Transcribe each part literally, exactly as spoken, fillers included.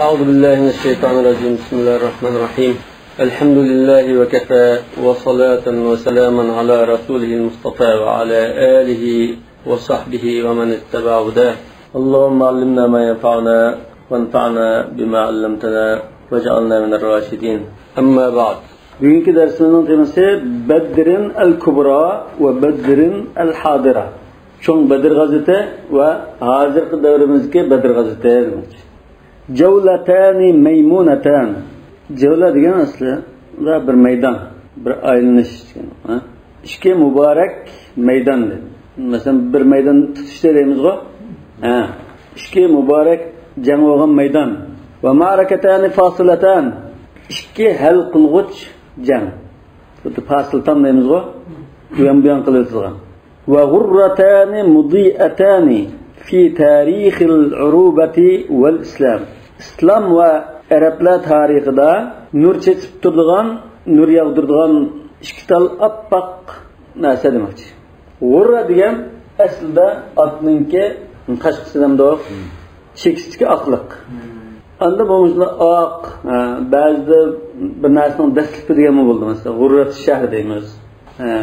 أعوذ بالله من الشيطان الرجيم. بسم الله الرحمن الرحيم. الحمد لله وكفى، وصلاة وسلاما على رسوله المصطفى وعلى آله وصحبه ومن اتبع هداه. اللهم علمنا ما ينفعنا، وانفعنا بما علمتنا، واجعلنا من الراشدين. أما بعد. بۈگۈنكى دەرسىمىزنىڭ تېمىسى بەدرىن ئەل كۇبرا ۋە بەدرىن ئەل ھادىرا. چوڭ بەدر غەزۋىتى ۋە ھازىرقى دەۋرىمىزدىكى بەدر غەزۋىتى دېمەكچى. جولتان ميمونتان. جولە دېگەن ئەسلىدە بىر مەيدان، بىر ئايلىنىش دېگەن. ھە؟ ئىككى مۇبارەك مەيدان دېدى. مەسىلەن، بىر مەيدان تۇتۇشتى دەيمىزغۇ؟ ھە. ئىككى مۇبارەك جەڭ بولغان مەيدان. ومعركتان فاصلتان. ئىككى ھەل قىلغۇچ جەڭ. خۇددى پاسىلتان دەيمىزغۇ؟ ئۇيان بۇيان قىلىۋېتىلغان. وغرتان مضيئتان في تاريخ العروبة والإسلام. ئىسلام ۋە ئەرەبلەر تارىخىدا نۇر چېچىپ تۇرىدىغان، نۇر ياغدۇرىدىغان ئىككى تال ئاپئاق نەرسە دېمەكچى. غۇررە دېگەن ئەسلىدە ئاتنىڭكى قاچقۇسى دەمدۇق؟ چېكىسىدىكى ئاقلىق. ئاندىن بولمىسىلا ئاق، ھە، بەزىدە بىر نەرسىنىڭ دەسلىپى دېگەنمۇ بولىدۇ، مەسىلەن، غۇررەت شەھر دەيمىز. ھە.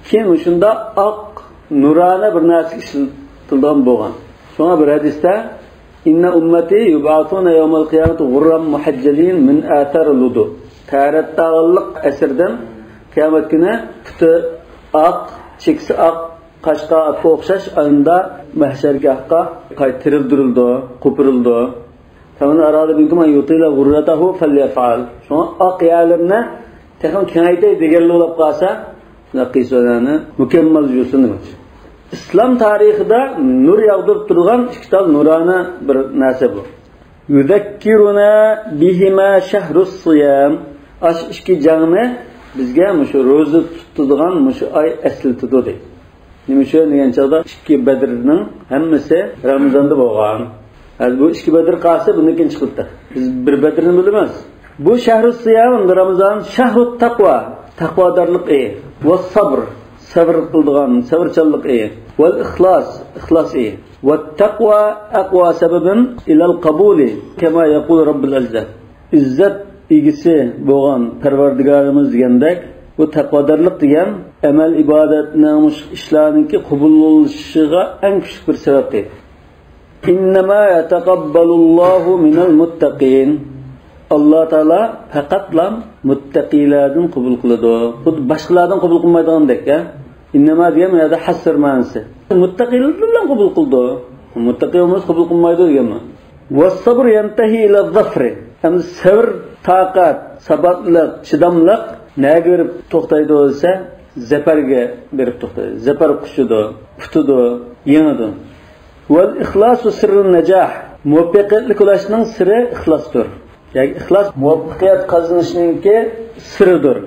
كېيىن مۇشۇنداق ئاق، نۇرانە بىر نەرسە ئىشلىتىلىدىغان بولغان. شۇڭا بىر ھەدىستە، إن أمتي يبعثون يوم القيامة غرا محجلين من آثار الوضوء. تەھارەت تاغىللىق ئەسىردىن قىيامەت كۈنى پۇتى ئاق، چېكىسى ئاق، قاچقا ئاتقا ئوخشاش ئاينىدا مەھشەرگاھقا قايتا تىرىلدۈرۈلىدۇ، قوپۇرۇلىدۇ. فمن أراد منكم أن يطيل غرته فليفعل. شۇڭا ئاق يەرلىرىنى تېخىمۇ كېڭەيتەي دېگەنلا بولۇپ قالسا، شۇنداق قىلسۇن، مۇكەممەل يۇسۇن دېمەكچى. ئىسلام تارىخىدا نۇر ياغدۇرۇپ تۇرغان ئىككى تال نۇرانە بىر نەرسە بۇ. يذكرنا بهما شهر الصيام. ئاشۇ ئىككى جەڭنى بىزگە مۇشۇ روزا تۇتىدىغان مۇشۇ ئاي ئەسلىتىدۇ دەيدۇ. نېمە ئۈچۈن دېگەن چاغدا ئىككى بەدرنىڭ ھەممىسى رامىزاندا بولغان. ھازىر بۇ ئىككى بەدر قالسا بۇندىن كېيىن چىقىپتۇ. بىز بىر بەدرنى بىلىمىز. بۇ شەھرۇ سىيام، رامىزان، شەھرۇ تەقۋا، تەقۋادارلىق ئېيى، ۋە سەبر، سەۋر قىلىدىغان، سەۋرچانلىق ئېيى، ۋەل ئىخلاس، ئىخلاس ئېيى، ۋە تەقۋا ئەقۋا سەبەبىن ئىلەل قەبۇلى، كەما يەقۇلۇ رەببۇل ئىززەت. ئىززەت ئىگىسى بولغان پەرۋەردىگارىمىز دېگەندەك، بۇ تەقۋادارلىق دېگەن ئەمەل ئىبادەتنىڭ، مۇشۇ ئىشلارنىڭكى قوبۇل بولۇشىغا ئەڭ كۈچلۈك بىر سەۋەب دەيدۇ. إنما يتقبل الله من المتقين. ئاللا تائالا پەقەتلا مۇتتەقىيلەردىن قوبۇل قىلىدۇ. خۇددى باشقىلاردىن قوبۇل قىلمايدىغاندەك، ھە؟ ئىننەما دېگەن بۇ يەردە ھەسر مەنىسى. مۇتتەقىيلەردىن قوبۇل قىلىدۇ. مۇتتەقىي بولمىسا قوبۇل قىلمايدۇ دېگەن. والصبر ينتهي إلى الظفر. ئەمدى سەۋر، تاقەت، ساباتلىق، چىداملىق نەگە بېرىپ توختايدۇ دېسە، زەپەرگە بېرىپ توختايدۇ. زەپەر قۇچىدۇ، ئۇتىدۇ، يېڭىدۇ. والإخلاص سر النجاح. مۇۋەپپەقىيەتلىك بولۇشنىڭ سىرى ئىخلاستۇر. يەنى ئىخلاس مۇۋەپپەقىيەت قازىنىشنىڭكى سىرىدۇر.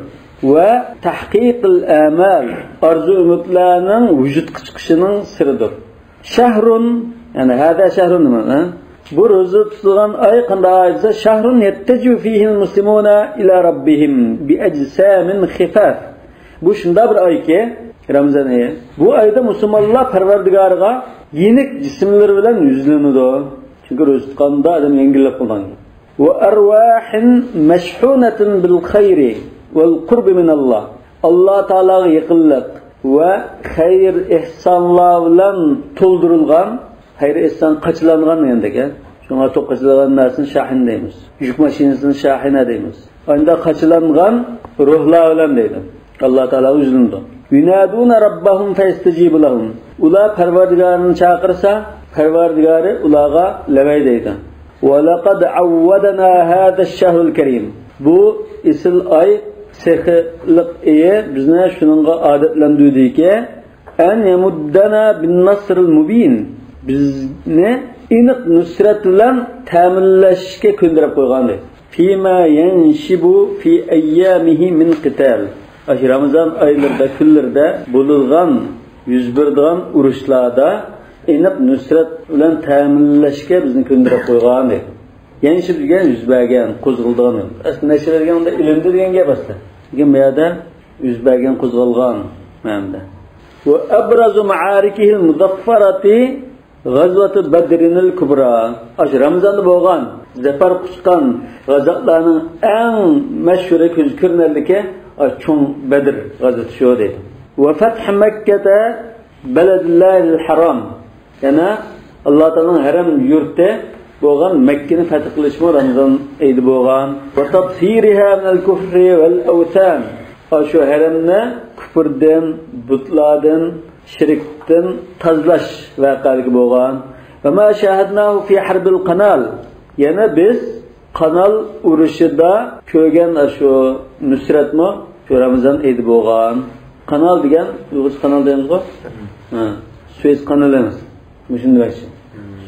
وتحقيق الآمال. ئارزۇ ئۈمىدلەرنىڭ ۋۇجۇدقا چىقىشىنىڭ سىرىدۇر. شهر، يەنى هذا شهر نېمە؟ ھە؟ بۇ روزا تۇتۇلغان ئاي قانداق ئاي دېسە، شهر يتجه فيه المسلمون إلى ربهم بأجسام خفاف. بۇ شۇنداق بىر ئايكى، رامىزان ئېيى. بۇ ئايدا مۇسۇلمانلار پەرۋەردىگارىغا يېنىك جىسىملىرى بىلەن يۈزلىنىدۇ. چۈنكى روزا تۇتقاندا ئادەم يەڭگىللىك قىلىدىغان. وأرواح مشحونة بالخير والقرب من الله. ئاللا تائالاغا يېقىنلىق ۋە خەير ئېھسانلار بىلەن تولدۇرۇلغان، خەير ئېھسان قاچىلانغان دېگەندەك، ھە؟ شۇڭا توق قاچىلانغان نەرسىنى شاھىن دەيمىز. يۈك ماشىنىسىنى شاھىنە دەيمىز. ئانداق قاچىلانغان روھلار بىلەن دەيدۇ. ئاللا تائالاغا يۈزلىنىدۇ. ينادون ربهم فيستجيب لهم. ئۇلار پەرۋەردىگارىنى چاقىرسا، پەرۋەردىگارى ئۇلارغا لەۋەي دەيدۇ. ولقد عودنا هذا الشهر الكريم. بۇ ئېسىل ئاي سېخىلىق ئېيى بىزنى شۇنىڭغا ئادەتلەندۈردىكى، أن يمدنا بالنصر المبين، بىزنى ئېنىق نۇسرەت بىلەن تەمىنلەشكە كۆندۈرۈپ قويغانىدى. فيما ينشب في أيامه من قتال. ئاشۇ رامىزان ئايلىرىدا، كۈنلىرىدە بولىدىغان، يۈز بېرىدىغان ئۇرۇشلاردا ئېنىق نۇسرەت بىلەن تەمىنلەشكە بىزنى كۆندۈرۈپ قويغانىدى. يەنشىب دېگەن يۈز بەرگەن، قوزغىلىدىغان. ئەسلى نەشر دېگەندە ئىلىمدە دېگەن گەپ ئەسلى. لېكىن بۇ يەردە يۈز بەرگەن، قوزغالغان مەنىدە. وأبرز معاركه المظفرة غزوة بدر الكبرى. ئاشۇ رامىزاندا بولغان زەپەر قۇچقان غازاتلارنىڭ ئەڭ مەشھۇرى، كۆزگە كۆرۈنەرلىكى، ئا، چوڭ بەدر غازىتى شۇ دەيدۇ. وفتح مكة بلد الله الحرام. يەنە ئاللا تائالانىڭ ھەرەم يۇرتى بولغان مەككىنى پەتھ قىلىشمۇ رامىزان ئېيىدا بولغان. وتطهيرها من الكفر والأوثان. ئاشۇ ھەرەمنى كۇپۇردىن، بۇتلاردىن، شىركتىن تازىلاش ۋەقەلىكى بولغان. وما شاهدناه في حرب القنال. يەنە بىز قانال ئۇرۇشىدا كۆرگەن ئاشۇ نۇسرەتمۇ شۇ رامىزان ئېيىدا بولغان. قانال دېگەن، ئۇيغۇرچە قانال دەيمىزغۇ؟ ھە، سۇيېز قانىلى ئەمەس. مۇشۇنى دېمەكچى.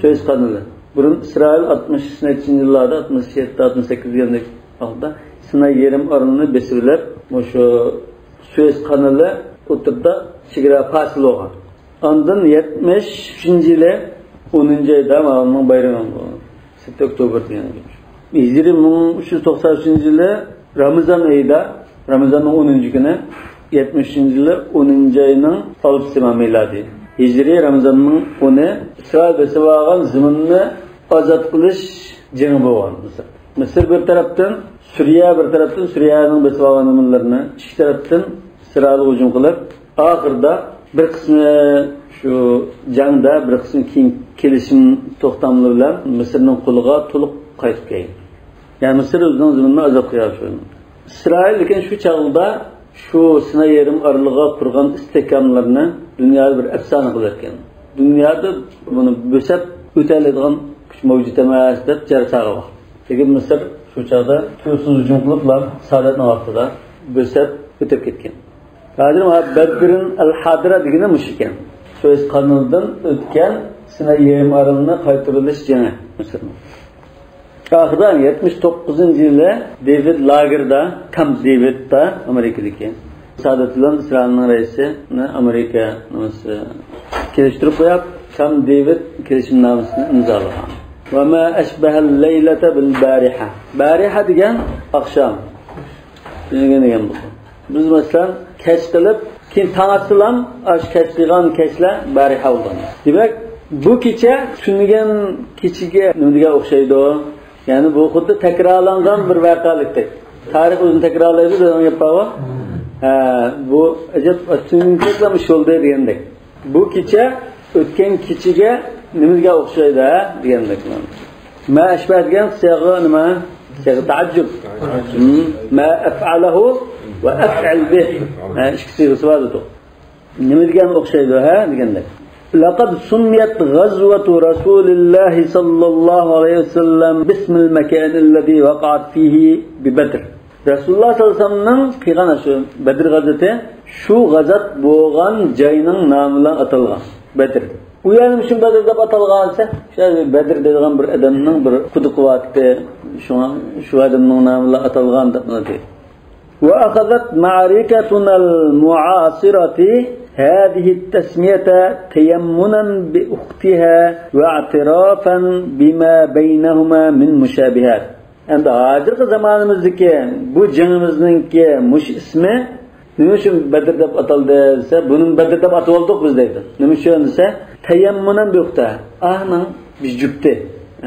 سۇيېز قانىلى. بۇرۇن ئىسرائىل ئاتمىش نەچچىنچى يىللاردا، ئاتمىش يەتتە، ئاتمىش سەككىز دېگەندەك ۋاقىتتا سىناي يېرىم ئارىلىنى بېسىۋېلىپ، مۇشۇ سۇيېز قانىلى ئوتتۇرىدا چېگرا پاسىل بولغان. ئاندىن يەتمىش ئۈچىنچى يىلى ئونىنچى ئايدا ماۋۇنىڭ بايرىمى بولغان. سەتتە ئوكتوبر دېگەن گەپ. ھىجرىي مىڭ ئۈچ يۈز توقسان ئۈچىنچى يىلى رامىزان ئېيىدا، رامىزاننىڭ ئونىنچى كۈنى، يەتمىش ئۈچىنچى يىلى ئونىنچى ئاينىڭ ئالتىسى مىلادىي. ھىجرىي رامىزاننىڭ ئونى ئىسرائىل بېسىپ ئالغان زېمىننى ئازاد قىلىش جېڭى بولغان. مىسىر بىر تەرەپتىن، سۈرىيە بىر تەرەپتىن، سۈرىيەنىڭ بېسىپ ئالغان زېمىنلىرىنى، ئىككى تەرەپتىن ئىسرائىلغا ھۇجۇم قىلىپ، ئاخىرىدا بىر قىسمى شۇ جەڭدە، بىر قىسمى كېيىن كېلىشىم توختاملىرى بىلەن مىسىرنىڭ قولىغا تولۇق قايتىپ كەلگەن. يەنى مىسىر ئۆزىنىڭ زېمىنىنى ئازاد قىلغان شۇ. ئىسرائىل لېكىن شۇ چاغدا شۇ سىناي يېرىم ئارىلىغا قۇرغان ئىستىھكاملىرىنى دۇنيادا بىر ئەپسانە قىلىۋەتكەن. دۇنيادا بۇنى بۆسەپ ئۆتەلەيدىغان كۈچ مەۋجۇت ئەمەس دەپ جەرساغا باقتى. لېكىن مىسىر شۇ چاغدا تۇيۇقسىز ھۇجۇم قىلىپلا، ساداتنىڭ ۋاقتىدا بۆسەپ ئۆتۈپ كەتكەن. ھازىر مانا بەدرىن ئەل ھادىرە دېگىنى مۇشۇ ئىكەن. سۇيېز قانىلىدىن ئۆتكەن سىناي يېرىم ئارىلىنى قايتۇرۇۋېلىش جېڭى مىسىرنىڭ. ئاخىرىدا يەتمىش توققۇزىنچى يىلى دېۋىد لاگېردا، كامپ دېۋىدتا، ئامېرىكىدىكى سادات بىلەن ئىسرائىلنىڭ رەئىسى ئامېرىكا نېمىسى كېلىشتۈرۈپ قويۇپ، كامپ دېۋىد كېلىشىمنامىسىنى ئىمزالىغان. وما أشبه الليلة بالبارحة. بارىھە دېگەن ئاخشام. تۈنۈگۈن دېگەن بولسا. بىز مەسىلەن كەچ قىلىپ، كېيىن تاڭ ئاتسىلام، ئاشۇ كەچ قىلغان كەچلەر بارىھە بولغان. دېمەك، بۇ كېچە تۈنۈگۈن كېچىگە نېمە دېگەن ئوخشايدۇ؟ يەنى بۇ خۇددى تەكرارلانغان بىر ۋەقەلىكتەك. تارىخ ئۆزىنى تەكرارلايدۇ دېگەن گەپ بارغۇ. ھە، بۇ ئەجەب، تۈنۈگۈن كېچىلا مۇشۇ بولدى دېگەندەك. بۇ كېچە ئۆتكەن كېچىگە نېمىگە ئوخشايدۇ، ھە؟ دېگەندەك. ما ئەشبەھ دېگەن سىياغا نېمە؟ سىياغا تەئەججۈب. ما ئەفئەلەھۇ ۋە ئەفئەل بىھ. ھە، ئىككى سىيغىسى بار دېدۇق. نېمە دېگەن ئوخشايدۇ، ھە؟ دېگەندەك. لقد سميت غزوة رسول الله صلى الله عليه وسلم باسم المكان الذي وقعت فيه ببدر. رەسۇلۇللاھ سەللەللاھۇ ئەلەيھى ۋەسەللەمنىڭ قىلغان شۇ بەدر غەزۋىتى شۇ غەزۋەت بولغان جاينىڭ نامى بىلەن ئاتالغان. بەدر. ئۇ يەرنى شۇ بەدر دەپ ئاتالغان دېسە، شۇ بەدر دەيدىغان بىر ئادەمنىڭ بىر قۇدۇقى بارتتى. شۇڭا شۇ ئادەمنىڭ نامى بىلەن ئاتالغان دەپ ئاتىدۇ. وأخذت معركتنا المعاصرة هذه التسمية تيمنا بأختها واعترافا بما بينهما من مشابهات. ئەمدى ھازىرقى زامانىمىزدىكى بۇ جېڭىمىزنىڭكى مۇشۇ ئىسمى نېمە ئۈچۈن بەدر دەپ ئاتالدى دېسە، بۇنى بەدر دەپ ئاتىۋالدۇق بىز دەيدۇ. نېمە ئۈچۈن دېسە، تەيەممۇنەن بىئۇختىھا، ئانىڭ بىز جۈپتى،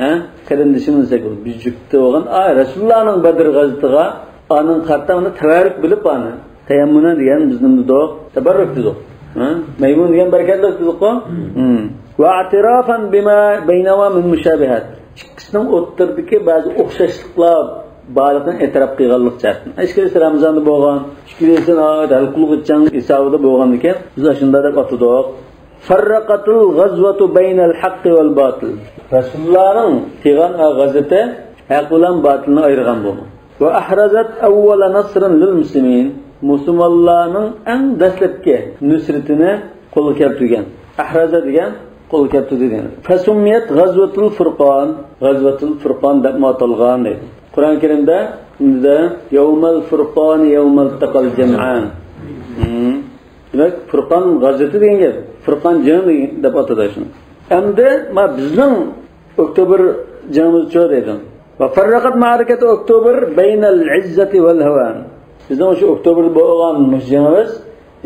ھە؟ قېرىندىشىمىز دېسەك بولىدۇ، بىز جۈپتى بولغان، ئا، رەسۇلۇللانىڭ بەدر غەزۋىتىغا ئانىڭ قارىتا ئۇنى تەۋەررۈك بىلىپ ئانى. تەيەممۇنەن دېگەن بىز نېمە دېدۇق؟ تەبەررۇك دېدۇق. ھە؟ مەيمۇن دېگەن بەرىكەتلىك دېدۇققۇ؟ ھىم. ۋە ئەتىراپەن بىما بەينەھۇما مىن مۇشابىھات. ئىككىسىنىڭ ئوتتۇرىدىكى بەزى ئوخشاشلىقلار بارلىقىنى ئېتىراپ قىلغانلىق جەھەتتىن. ئىككىلىسى رامىزاندا بولغان، ئىككىلىسى ھەل قىلغۇچىڭ ھېسابىدا بولغاندىكىن، بىز ئاشۇنداق دەپ ئاتىدۇق. فرقت الغزوة بين الحق والباطل. رەسۇلۇللانىڭ قىلغان غەزۋىتى ھەق بىلەن باتىلنى ئايرىغان بۇ. وأحرزت أول نصر للمسلمين. مۇسۇلمانلارنىڭ ئەڭ دەسلەپكى نۇسرىتىنى قولغا كەلتۈرگەن. ئەھرەزە دېگەن قولغا كەلتۈردى دېگەن. فسميت غزوة الفرقان. غەزۋەتۇل فۇرقان دەپمۇ ئاتالغان دەيدۇ. قۇرئان كەرىمدە، يومل فرقان يوم التقى الجمعان. ھىم. دېمەك، فۇرقان غەزۋىتى دېگەن گەپ. فۇرقان جېڭى دەپ ئاتىدۇ شۇنى. ئەمدى ما بىزنىڭ ئوكتوبر جېڭىمىزچۇ دەيدۇ. وفرقت معركة أكتوبر بين العزة والهوان. بىزنىڭ شۇ ئوكتوبردا بولغان مۇشۇ جېڭىمىز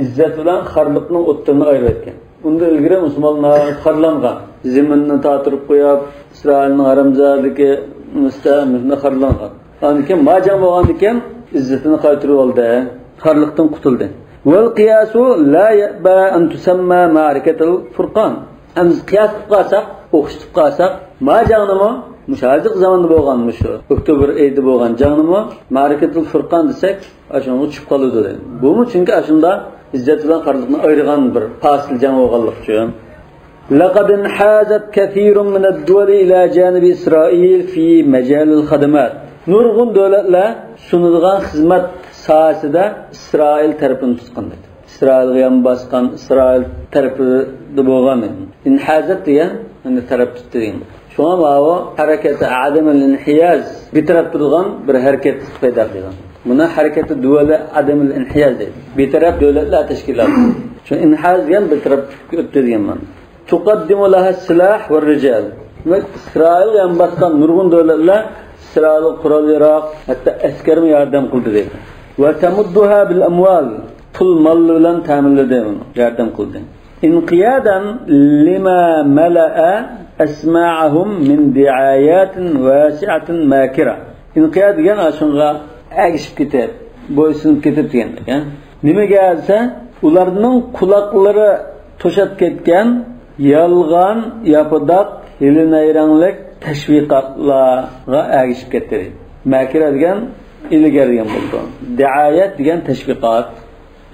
ئىززەت بىلەن خارلىقنىڭ ئوتتۇرىنى ئايرىۋەتكەن. ئۇندىن ئىلگىرى مۇسۇلمانلار خارلانغان. زېمىننى تارتىپ قويۇپ، ئىسرائىلنىڭ ھارامزادىلىكى مۇستەمىرنى خارلانغان. ئاندىن كېيىن ما جەڭ بولغاندىن كېيىن ئىززىتىنى قايتۇرۇۋالدى. خارلىقتىن قۇتۇلدى. والقياس لا يأبى أن تسمى معركة الفرقان. ئەمدى قىياس قىلىپ قالساق، ئوخشىتىپ قالساق، ما جەڭنىمۇ، مۇشۇ ھازىرقى زاماندا بولغان، مۇشۇ ئۆكتەبىر ئېيىدا بولغان جەڭنىمۇ مەرىكەتۇل فۇرقان دېسەك، ئاشۇنىڭغا چۈشۈپ قالىدۇ دەيدۇ. بۇمۇ چۈنكى ئاشۇنداق ئىززەت بىلەن خارلىقنى ئايرىغان بىر پاسىل جەڭ بولغانلىقى ئۈچۈن. لقد انحازت كثير من الدول إلى جانب إسرائيل في مجال الخدمات. نۇرغۇن دۆلەتلەر سۇنىدىغان خىزمەت ساھەسىدە ئىسرائىل تەرىپىنى تۇتقان دەيدۇ. ئىسرائىلغا يان باسقان، ئىسرائىل تەرىپىدە بولغان. ئىنھازەت دېگەن، يەنى تەرەپ تۇتتى دېگەن. شۇڭا ماۋۇ ھەرىكەتى ئادەمىل ئىنھىياز، بىتەرەپ تۇرىدىغان بىر ھەرىكەت پەيدا قىلغان. بۇنى ھەرىكەتى دۇۋەلى ئادەمىل ئىنھىياز دەيدۇ. بىتەرەپ دۆلەتلەر تەشكىلاتى. شۇ ئىنھاز دېگەن بىتەرەپلىككە ئۆتتى دېگەن مەنە. تۇقەددىمۇ لەھە سىلاھ ۋە رىجال. دېمەك، ئىسرائىلغا يان باسقان نۇرغۇن دۆلەتلەر ئىسرائىلغا قورال-ياراغ، ھەتتا ئەسكەرمۇ ياردەم قىلدى دەيدۇ. ۋە تەمۇددۇھا بىل ئەمۋال. پۇل-مال بىلەن تەمىنلىدى ئۇنى، ياردەم قىلدى. انقيادا لما ملأ أسماعهم من دعايات واسعة ماكرة. ئىنقىياد دېگەن ئاشۇنىڭغا ئەگىشىپ كېتىپ، بويسۇنۇپ كېتىپ دېگەندەك، ھە؟ نېمىگە دېسە، ئۇلارنىڭ قۇلاقلىرى توشاپ كەتكەن يالغان، ياپىداق، ھىيلە-نەيرەڭلىك تەشۋىقاتلارغا ئەگىشىپ كەتتى. ماكرە دېگەن ئىلگىرى دېگەن بولىدۇ. دىئايەت دېگەن تەشۋىقات.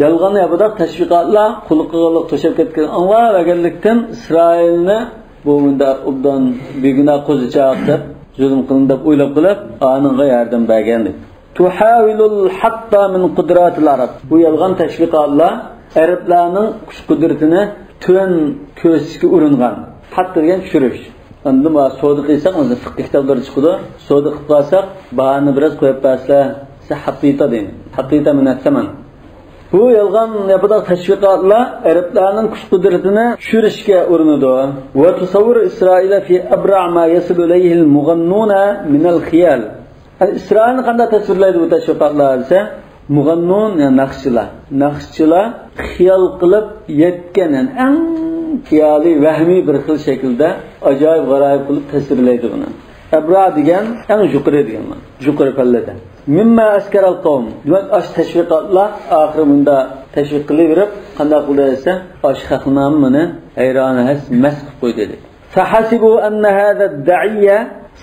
يالغان ياپىداق تەشۋىقاتلار قۇلىقىغا توشاپ كەتكەن، ئاڭلاۋەرگەنلىكتىن ئىسرائىلنى بۇ مۇنداق ئوبدان بىگۇناھ قوزىچاق دەپ، زۇلۇم قىلدى دەپ ئويلاپ قېلىپ، ئانىڭغا ياردەم بەرگەن دەيدۇ. تحاول الحط من قدرات العرب. بۇ يالغان تەشۋىقاتلار ئەرەبلەرنىڭ كۈچ-قۇدرىتىنى تۆۋەن كۆرسىتىشكە ئۇرۇنغان. ھەتت دېگەن چۈشۈرۈش. ئاندىن بۇ سودا قىلساق، مەسىلەن، فىقھىي كىتابلاردا چىقىدۇ. سودا قىلىپ قالساق، باھانى بىراز قويۇپ بەرسىلەر، دېسە، حطيطة دەيمىز. حطيطة من الثمن. بۇ يالغان ياپىداق تەشۋىقاتلار ئەرەبلەرنىڭ كۈچ-قۇدرىتىنى چۈشۈرۈشكە ئۇرۇنىدۇ. وتصور إسرائيل في أبرع ما يصل إليه المغنون من الخيال. يەنى ئىسرائىلنى قانداق تەسۋىرلەيدۇ بۇ تەشۋىقاتلار دېسە، مۇغەننۇن، يەنى ناخشىچىلار. ناخشىچىلار خىيال قىلىپ يەتكەن، يەنى ئەڭ خىيالىي، ۋەھمىي بىر خىل شەكىلدە ئاجايىپ-غارايىپ قىلىپ تەسۋىرلەيدۇ بۇنى. ئەبرا دېگەن ئەڭ يۇقىرى دېگەن مانا. يۇقىرى پەللىدە. مما أسكر القوم. دېمەك، ئاشۇ تەشۋىقاتلار ئاخىرى مۇنداق تەشۋىق قىلىۋېرىپ، قانداق قىلدى دېسە، ئاشۇ خەقنىڭ ھەممىنى ھەيرانۇ ھەس، مەست قىلىپ قويدى دېدى. فحسبوا أن هذا الداعي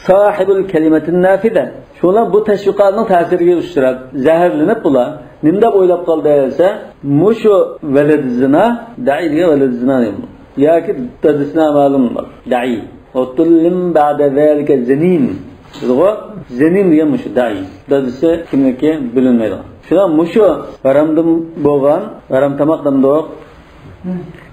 صاحب الكلمة النافذة. شۇلار بۇ تەشۋىقاتنىڭ تەسىرىگە ئۇچراپ، زەھەرلىنىپ بۇلار نېمە دەپ ئويلاپ قالدى دېسە، مۇشۇ ۋەلىدى زىنا، دەئىي دېگەن ۋەلىدى زىنا دېگەن. ياكى دادىسى نامەلۇم بار. دەئىي. عتل بعد ذلك زنيم. دېدىغۇ، زنيم دېگەن مۇشۇ دەئىي. دادىسى كىملىكى بىلىنمەيدىغان. شۇلار مۇشۇ ھارامدىن بولغان، ھارام تاماق دەمدۇق.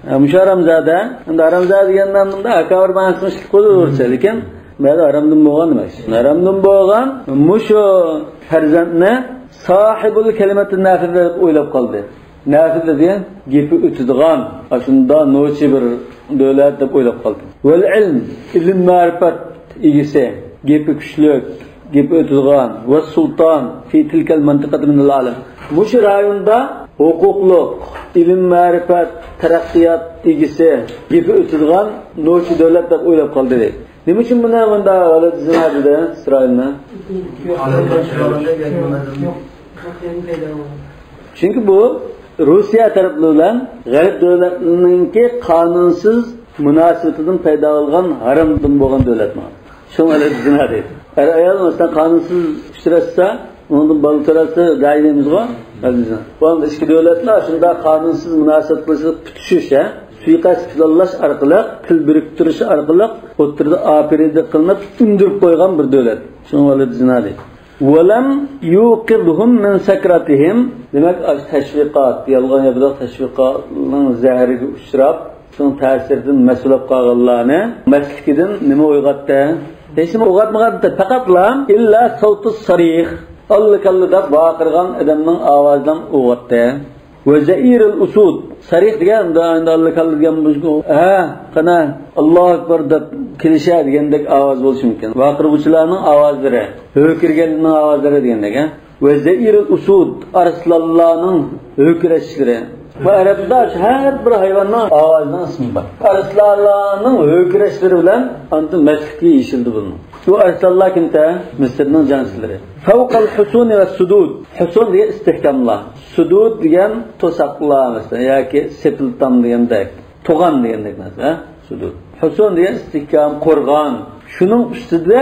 ئە، مۇشۇ ھارامزادە، ئەمدى ھارامزادە دېگەندە مۇنداق ھاكاۋۇر مەنىسىنى ئىشلىتىپ قويدى رۇسچە، لېكىن بۇ يەردە ھارامدىن بولغان دېمەكچى. ھارامدىن بولغان مۇشۇ پەرزەنتنى ساھىبۇل كەلىمەتۇن نافىزە دەپ ئويلاپ قالدى. نافىزە دېگەن گېپى ئۆتىدىغان، ئاشۇنداق نوچى بىر دۆلەت دەپ ئويلاپ قالدى. ۋەل ئىلم، ئىلىم مەرىپەت ئىگىسى، گېپى كۈچلۈك، گېپى ئۆتىدىغان، ۋە سۇلتان في تلك المنطقة من العالم. مۇشۇ رايوندا ھوقۇقلۇق، ئىلىم مەرىپەت، تەرەققىيات ئىگىسى، گېپى ئۆتىدىغان نوچى دۆلەت دەپ ئويلاپ قالدى دەيدۇ. نېمە ئۈچۈن بۇنى مۇنداق ۋەلىدى زىنا دېدى ئىسرائىلنى؟ چۈنكى بۇ روسىيە تەرەپلىرى بىلەن غەرب دۆلەتلىرىنىڭكى قانۇنسىز مۇناسىۋىتىدىن پەيدا بولغان ھارامدىن بولغان دۆلەت مانا. شۇڭا ۋەلىدى زىنا دەيدۇ. ئەر-ئايال مەسىلەن قانۇنسىز ئۇچراشسا، ئۇنىڭدىن بالا تۇرسا، دەئىي دەيمىزغۇ، ۋەلىدى زىنا. بۇ ئىككى دۆلەتلەر شۇنداق قانۇنسىز مۇناسىۋەت قىلىشىپ پۈتۈشۈش، ھە؟ سۇيىقەست پىلانلاش ئارقىلىق، تىل بىرىكتۈرۈش ئارقىلىق ئوتتۇرىدا ئاپىرىدە قىلىنىپ ئۈندۈرۈپ قويغان بىر دۆلەت. شۇڭا ۋەلىدى زىنا دەيدۇ. ولم يوقظهم من سكرتهم. دېمەك، ئاشۇ تەشۋىقات، يالغان ياپىداق تەشۋىقاتنىڭ زەھىرىگە ئۇچراپ، شۇنىڭ تەسىرىدىن مەست بولۇپ قالغانلارنى مەستلىكىدىن نېمە ئويغاتتى؟ ھېچنېمە ئويغاتمىغان، پەقەتلا إلا صوت الصريخ، ئاللا كاللا دەپ ۋارقىرىغان ئادەمنىڭ ئاۋازىنى ئويغاتتى. ۋە زەئىرىل ئۇسۇد. سەرىخ دېگەن، ئەمدى ئاللا كاللا دېگەن بۇ، ھە، قانا، ئاللاھۇ ئەكبەر دەپ كېلىشە دېگەندەك ئاۋاز بولۇشى مۇمكىن. ۋارقىرىغۇچىلارنىڭ ئاۋازلىرى، ھۆركىرىگەنلەرنىڭ ئاۋازلىرى دېگەندەك، ھە. ۋە زەئىرىل ئۇسۇد، ئارسلانلارنىڭ ھۆركىرەشلىرى. بۇ ئەرەبتە ھەر بىر ھايۋاننىڭ ئاۋازىنىڭ ئىسمى بار. ئارسلانلارنىڭ ھۆركىرەشلىرى بىلەن ئاندىن مەستلىككە يېشىلدى بۇنىڭ. بۇ ئەرسلانلار كىمتە؟ مىسىرنىڭ جەڭچىلىرى. فوقال حصون ۋە سۇدۇد. ھۇسۇن دېگەن ئىستىھكاملار. سۇدۇد دېگەن توساقلار، مەسىلەن، ياكى سېپىلتام دېگەندەك. توغان دېگەندەك نەرسە، ھە؟ سۇدۇد. ھۇسۇن دېگەن ئىستىھكام، قورغان. شۇنىڭ ئۈستىدە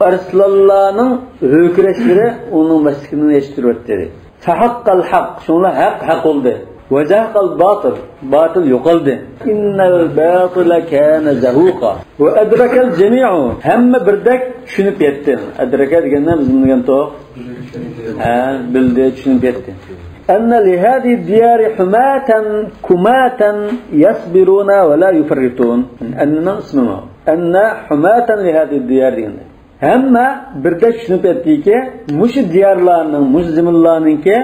ئەرسلانلارنىڭ ھۆركىرەشلىرى ئۇنىڭ مەستلىكىنى يېتىشتۈرۈۋەتتى، دەيدۇ. فحق الحق، شۇڭلار ھەق ھەق بولدى. وزهق الباطل، باتىل يوقالدى. إن الباطل كان زهوقا. وأدرك الجميع، ھەممە بىردەك چۈشىنىپ يەتتى. ئەدرەكە دېگەندە بىز بىلگەن توق. ھە، بىلدى، چۈشىنىپ يەتتى. أن لهذه الديار حماة كماة يصبرون ولا يفرطون. ئەننىنىڭ ئىسمىمۇ. أن حماة لهذه الديار دېگەندە. ھەممە بىردەك چۈشىنىپ يەتتىكى، مۇشۇ دىيارلارنىڭ، مۇشۇ زېمىنلارنىڭكى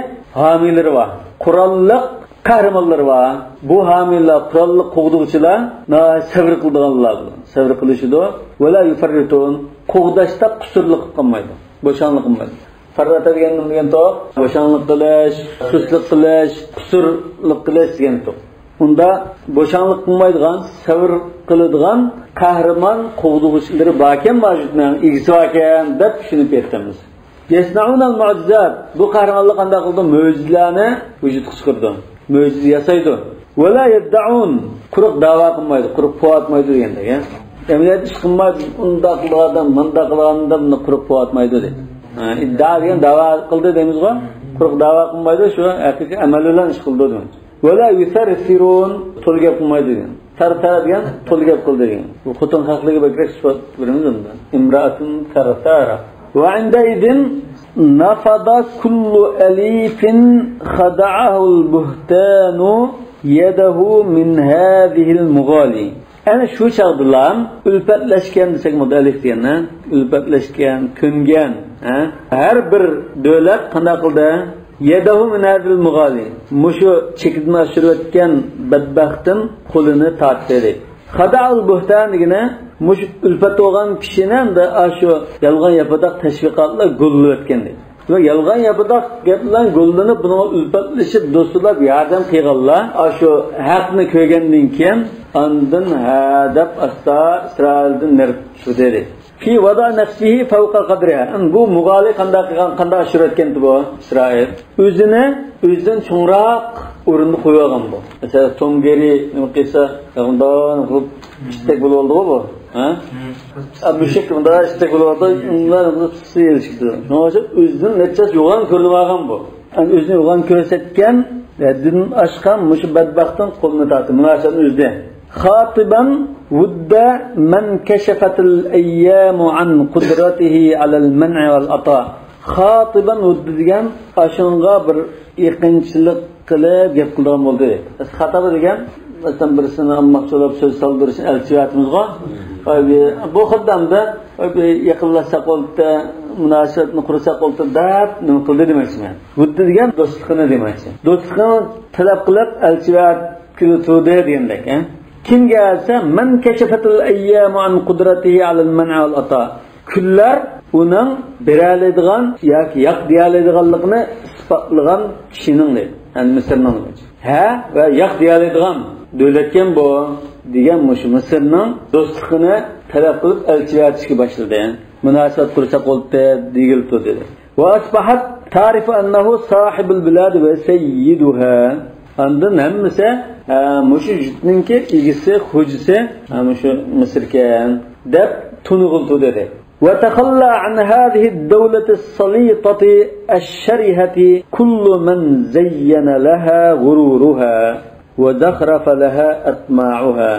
ھامىيلىرى بار. قوراللىق قەھرىمانلىرى بار. بۇ ھامىيلار، قوراللىق قوغدىغۇچىلار ناھايىتى سەۋر قىلىدىغانلار بۇلار. سەۋر قىلىشىدۇ. ولا يفرطون، قوغداشتا قۇسۇرلۇق قىلمايدۇ. بوشاڭلىق قىلمايدۇ. فەررەتە دېگەن نېمە دېگەن توق؟ بوشاڭلىق قىلىش، سۇسلۇق قىلىش، قۇسۇرلۇق قىلىش دېگەن توق. ئۇندا بوشاڭلىق قىلمايدىغان، سەۋر قىلىدىغان قەھرىمان قوغدىغۇچىلىرى باركەن، ماۋجۇتنىڭ ئىگىسى باركەن دەپ چۈشىنىپ يەتتىمىز. يصنعون المعجزات. بۇ قەھرىمانلار قانداق قىلىدۇ؟ مۆجىزىلەرنى ۋۇجۇدقا چىقىرىدۇ. مۆجىزە ياسايدۇ. ولا يدعون. قۇرۇق داۋا قىلمايدۇ، قۇرۇق پوۋاتمايدۇ دېگەندەك، ھە؟ ئەمەلىيەتتە ئىش قىلمايدۇ، ئۇنداق قىلغان ئادەم، مۇنداق قىلغان ئادەم، بۇنداق قۇرۇق پوۋاتمايدۇ دەيدۇ. ھە، ئىددىئا دېگەن داۋا قىلدى دەيمىزغۇ؟ قۇرۇق داۋا قىلمايدۇ، شۇ ھەقىقىي ئەمەل بىلەن ئىش قىلىدۇ دېمەكچى. ولا يثرثرون، تولا گەپ قىلمايدۇ دېگەن. تەرتەرە دېگەن تولا گەپ قىلدى دېگەن. بۇ خوتۇن خەقلىرىگە بەكرەك سۈپەت بېرىمىز ئەمدى. امرأة ثرثارة. وعندئذ نفض كل أليف خدعه البهتان يده من هذه المغالي. ئەنە شۇ چاغدىلا ئۈلپەتلەشكەن دېسەك بولىدۇ، ئەلىف دېگەننى. ئۈلپەتلەشكەن، كۆنگەن، ھە؟ ھەر بىر دۆلەت قانداق قىلدى؟ يده من هذه المغالي. مۇشۇ چېكىدىن ئاشۇرۇۋەتكەن بەدبەختتىن قولىنى تارتتى، دەيدۇ. خدع البهتان دېگىنى مۇشۇ ئۈلپەت بولغان كىشىنى ئەمدى ئاشۇ يالغان ياپىداق تەشۋىقاتلار گوللىۋەتكەن، دەيدۇ. يالغان ياپىداق گەپ بىلەن گوللىنىپ، بۇنىڭغا ئۈلپەتلىشىپ، دوستلاپ، ياردەم قىلغانلار ئاشۇ ھەقنى كۆرگەندىن كېيىن، ئاندىن ھە دەپ ئاستا ئىسرائىلدىن نېرىپ چىقتى، دەيدۇ. في وضع نفسه فوق قدرها. ئەمدى بۇ مۇغالى قانداق قىلغان، قانداق ئاشۇرۇۋەتكەنتى بۇ ئىسرائىل؟ ئۆزىنى ئۆزىدىن چوڭراق ئورۇندا قويۇۋالغان بۇ. مەسىلەن، توم گېرى نېمە قىلسا، مۇنداق قىلىپ ئىشتەك بولۇۋالدىغۇ بۇ. ھە؟ ئا، مۈشۈك مۇنداق ئىشتەك بولۇۋالدى، ئۇنداق قىلىپ سىيىلىشىپتۇ. شۇنىڭ ئۈچۈن ئۆزىدىن نەچچە يوغان كۆرۈنۈۋالغان بۇ. ئەمدى ئۆزىنى يوغان كۆرسەتكەن، ھەددىدىن ئاشقان مۇشۇ بەدبەختتىن قولىنى تارتتى، مۇناسىۋەتنى ئۈزدى. خاطبا ود من كشفت الأيام عن قدرته على المنع والعطاء. خاطبا ود دېگەن ئاشۇنىڭغا بىر يېقىنچىلىق قىلىپ گەپ قىلىدىغان بولدى. خاتابا دېگەن، مەسىلەن، بىرسىنى ئالماقچى بولۇپ سۆز سالدۇرۇشنى ئەلچى ئەۋەتىمىزغۇ. بۇ خىلدا ئەمدى بىر يېقىنلاشساق بولدى، مۇناسىۋەتنى قۇرساق بولدى دەپ نېمە قىلدى دېمەكچىمەن. ھۇددى دېگەن دوستلۇقىنى دېمەكچى. دوستلۇقىنى تەلەپ قىلىپ ئەلچى ئەۋەتكىلى تۇردى دېگەندەك، ھە؟ كىمگە دېسە، من كشفت الأيام عن قدرته على المنع والعطاء. كۈنلەر ئۇنىڭ بېرەلەيدىغان ياكى ياق دېيەلەيدىغانلىقىنى ئىسپاتلىغان كىشىنىڭ دەيدۇ. يەنى مىسىرنىڭ. ھە ۋە ياق دېيەلەيدىغان دۆلەتكەن بۇ دېگەن مۇشۇ مىسىرنىڭ دوستلۇقىنى تەلەپ قىلىپ ئەلچى ئەۋەتىشكە باشلىدى. مۇناسىۋەت قۇرساق بولدى دېگىلى تۇردى. وأصبحت تعرف أنه صاحب البلاد وسيدها. ئاندىن ھەممىسى، ھە، مۇشۇ يۇرتنىڭكى ئىگىسى، خوجىسى، ھە، مۇشۇ مىسىركەن دەپ تونۇغىلى تۇردى. وتخلى عن هذه الدولة السليطة الشرهة كل من زين لها غرورها وزخرف لها أطماعها.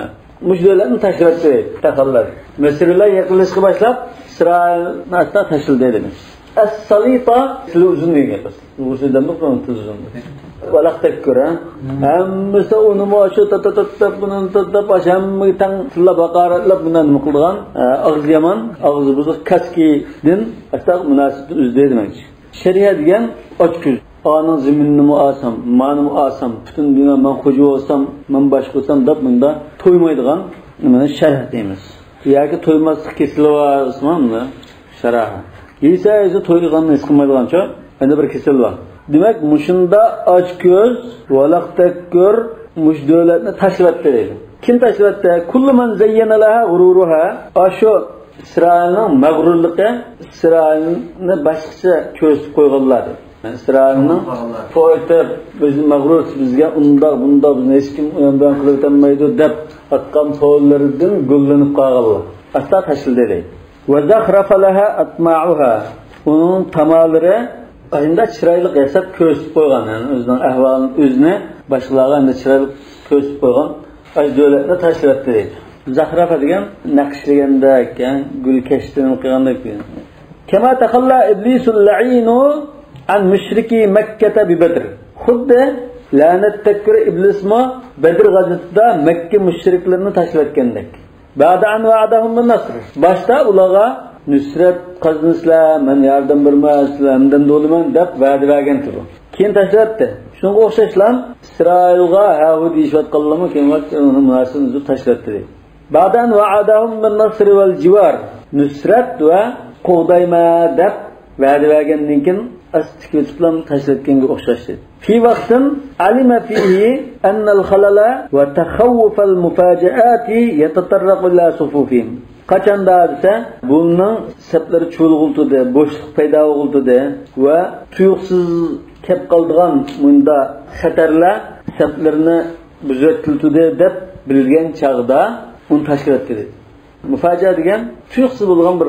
مۇشۇ دۆلەتنى تاشلىۋەتتى، تەخەللەس. مىسىرلار يېقىنلىشىشقا باشلاپ، ئىسرائىلنى ئاستا تاشلىدى دېمەك. ئەس-سەلىتە، تىلى ئۇزۇن دېگەن گەپ. ئۇيغۇرچە دەمدۇق بۇنىڭ تىلى ئۇزۇن. ۋالاق تەككۈر، ھە؟ ھەممىسى ئۇنىمۇ شۇ تات، تات، تات دەپ، بۇنى تات دەپ، ئاشۇ ھەممىگە تەڭ تىللاپ، ھاقارەتلەپ، بۇنداق نېمە قىلىدىغان، ئە، ئاغزى يامان، ئاغزى بۇزۇق كاسكىدىن ئاستا مۇناسىۋىتىنى ئۈزدى دېمەكچى. شەرىئەت دېگەن ئاچكۆز. ئانىڭ زېمىنىنىمۇ ئالسام، مانىمۇ ئالسام، پۈتۈن دۇنيا مەن خوجا بولسام، مەن باشقۇرسام دەپ مۇنداق تويمايدىغان نېمىنى شەرھ دەيمىز. ياكى تويماسلىق كېسىلى بار دېسىمۇ مۇنداق شەرھ. يېسە يېسە تويغاننى ھېس قىلمايدىغانچۇ، يەنە بىر كېسەل بار. دېمەك، مۇشۇنداق ئاچكۆز، ۋالاق تەككۈر مۇشۇ دۆلەتنى تاشلىۋەتتى دەيدۇ. كىم تاشلىۋەتتى؟ كۇللۇ مەن زەييەنە لەھا غۇرۇرۇھا. ئاشۇ ئىسرائىلنىڭ مەغرۇرلۇقى ئىسرائىلنى باشقىچە كۆرسىتىپ قويغانلار. ئىسرائىلنىڭ تويتىپ، ئۆزىنى مەغرۇر، بىزگە ئۇنداق، بۇنداق، بىزنى ھېچكىم ئۇيان بۇيان قىلىۋېتەلمەيدۇ دەپ ئاتقان تويلىرىدىن گۈللىنىپ قالغانلار. ئاستا تاشلىدى دەيدۇ. وزخرف لها أطماعها. ئۇنىڭ تامالىرى ئاشۇنداق چىرايلىق ياساپ كۆرسىتىپ قويغان، يەنى ئۆزىنىڭ ئەھۋالىنى ئۆزىنى باشقىلارغا ئەمدى چىرايلىق كۆرسىتىپ قويغان ئاشۇ دۆلەتنى تاشلىۋەتتى دەيدۇ. زەخرەفە دېگەن نەقىشلىگەندەك، يەنى گۈل كەشتىنى قىلغاندەك. كما تخلى إبليس اللعين عن مشركي مكة ببدر. خۇددى لەنەت تەگكۈر ئىبلىسمۇ بەدر غەزۋىتىدە مەككە مۇشرىكلىرىنى تاشلىۋەتكەندەك. بعد أن وعدهم بالنصر. باشتا ئۇلارغا نۇسرەت قازىنىسىلەر، مەن ياردەم بېرىمەن، سىلەر ھەمدەم بولىمەن دەپ ۋەدە بەرگەنتى بۇ. كېيىن تاشلىۋەتتى. شۇنىڭغا ئوخشاشلا ئىسرائىلغا ھەۋۇ دېيىشىۋاتقانلارمۇ كېيىن ۋاقىت ئۇنىڭ مۇناسىۋىتىنى ئۈزۈپ تاشلىۋەتتى. بعد أن وعدهم بالنصر والجوار. نۇسرەت ۋە قوغدايمەن دەپ ۋەدە بەرگەندىن كېيىن ئاستا تىكىۋېتىپلا تاشلىۋەتكەنگە ئوخشاش. في وقت علم فيه أن الخلل وتخوف المفاجآت يتطرق إلى صفوفهم. قاچاندا دېسە، بۇنىڭ سەپلىرى چۇۋۇلغىلى تۇردى، بوشلۇق پەيدا بولغىلى تۇردى ۋە تۇيۇقسىز كەپ قالىدىغان مۇنداق خەتەرلەر سەپلىرىنى بۇزۇۋەتكىلى تۇردى دەپ بىلگەن چاغدا ئۇنى تاشلىۋەتتى دەيدۇ. مۇپاجىئە دېگەن تۇيۇقسىز بولغان بىر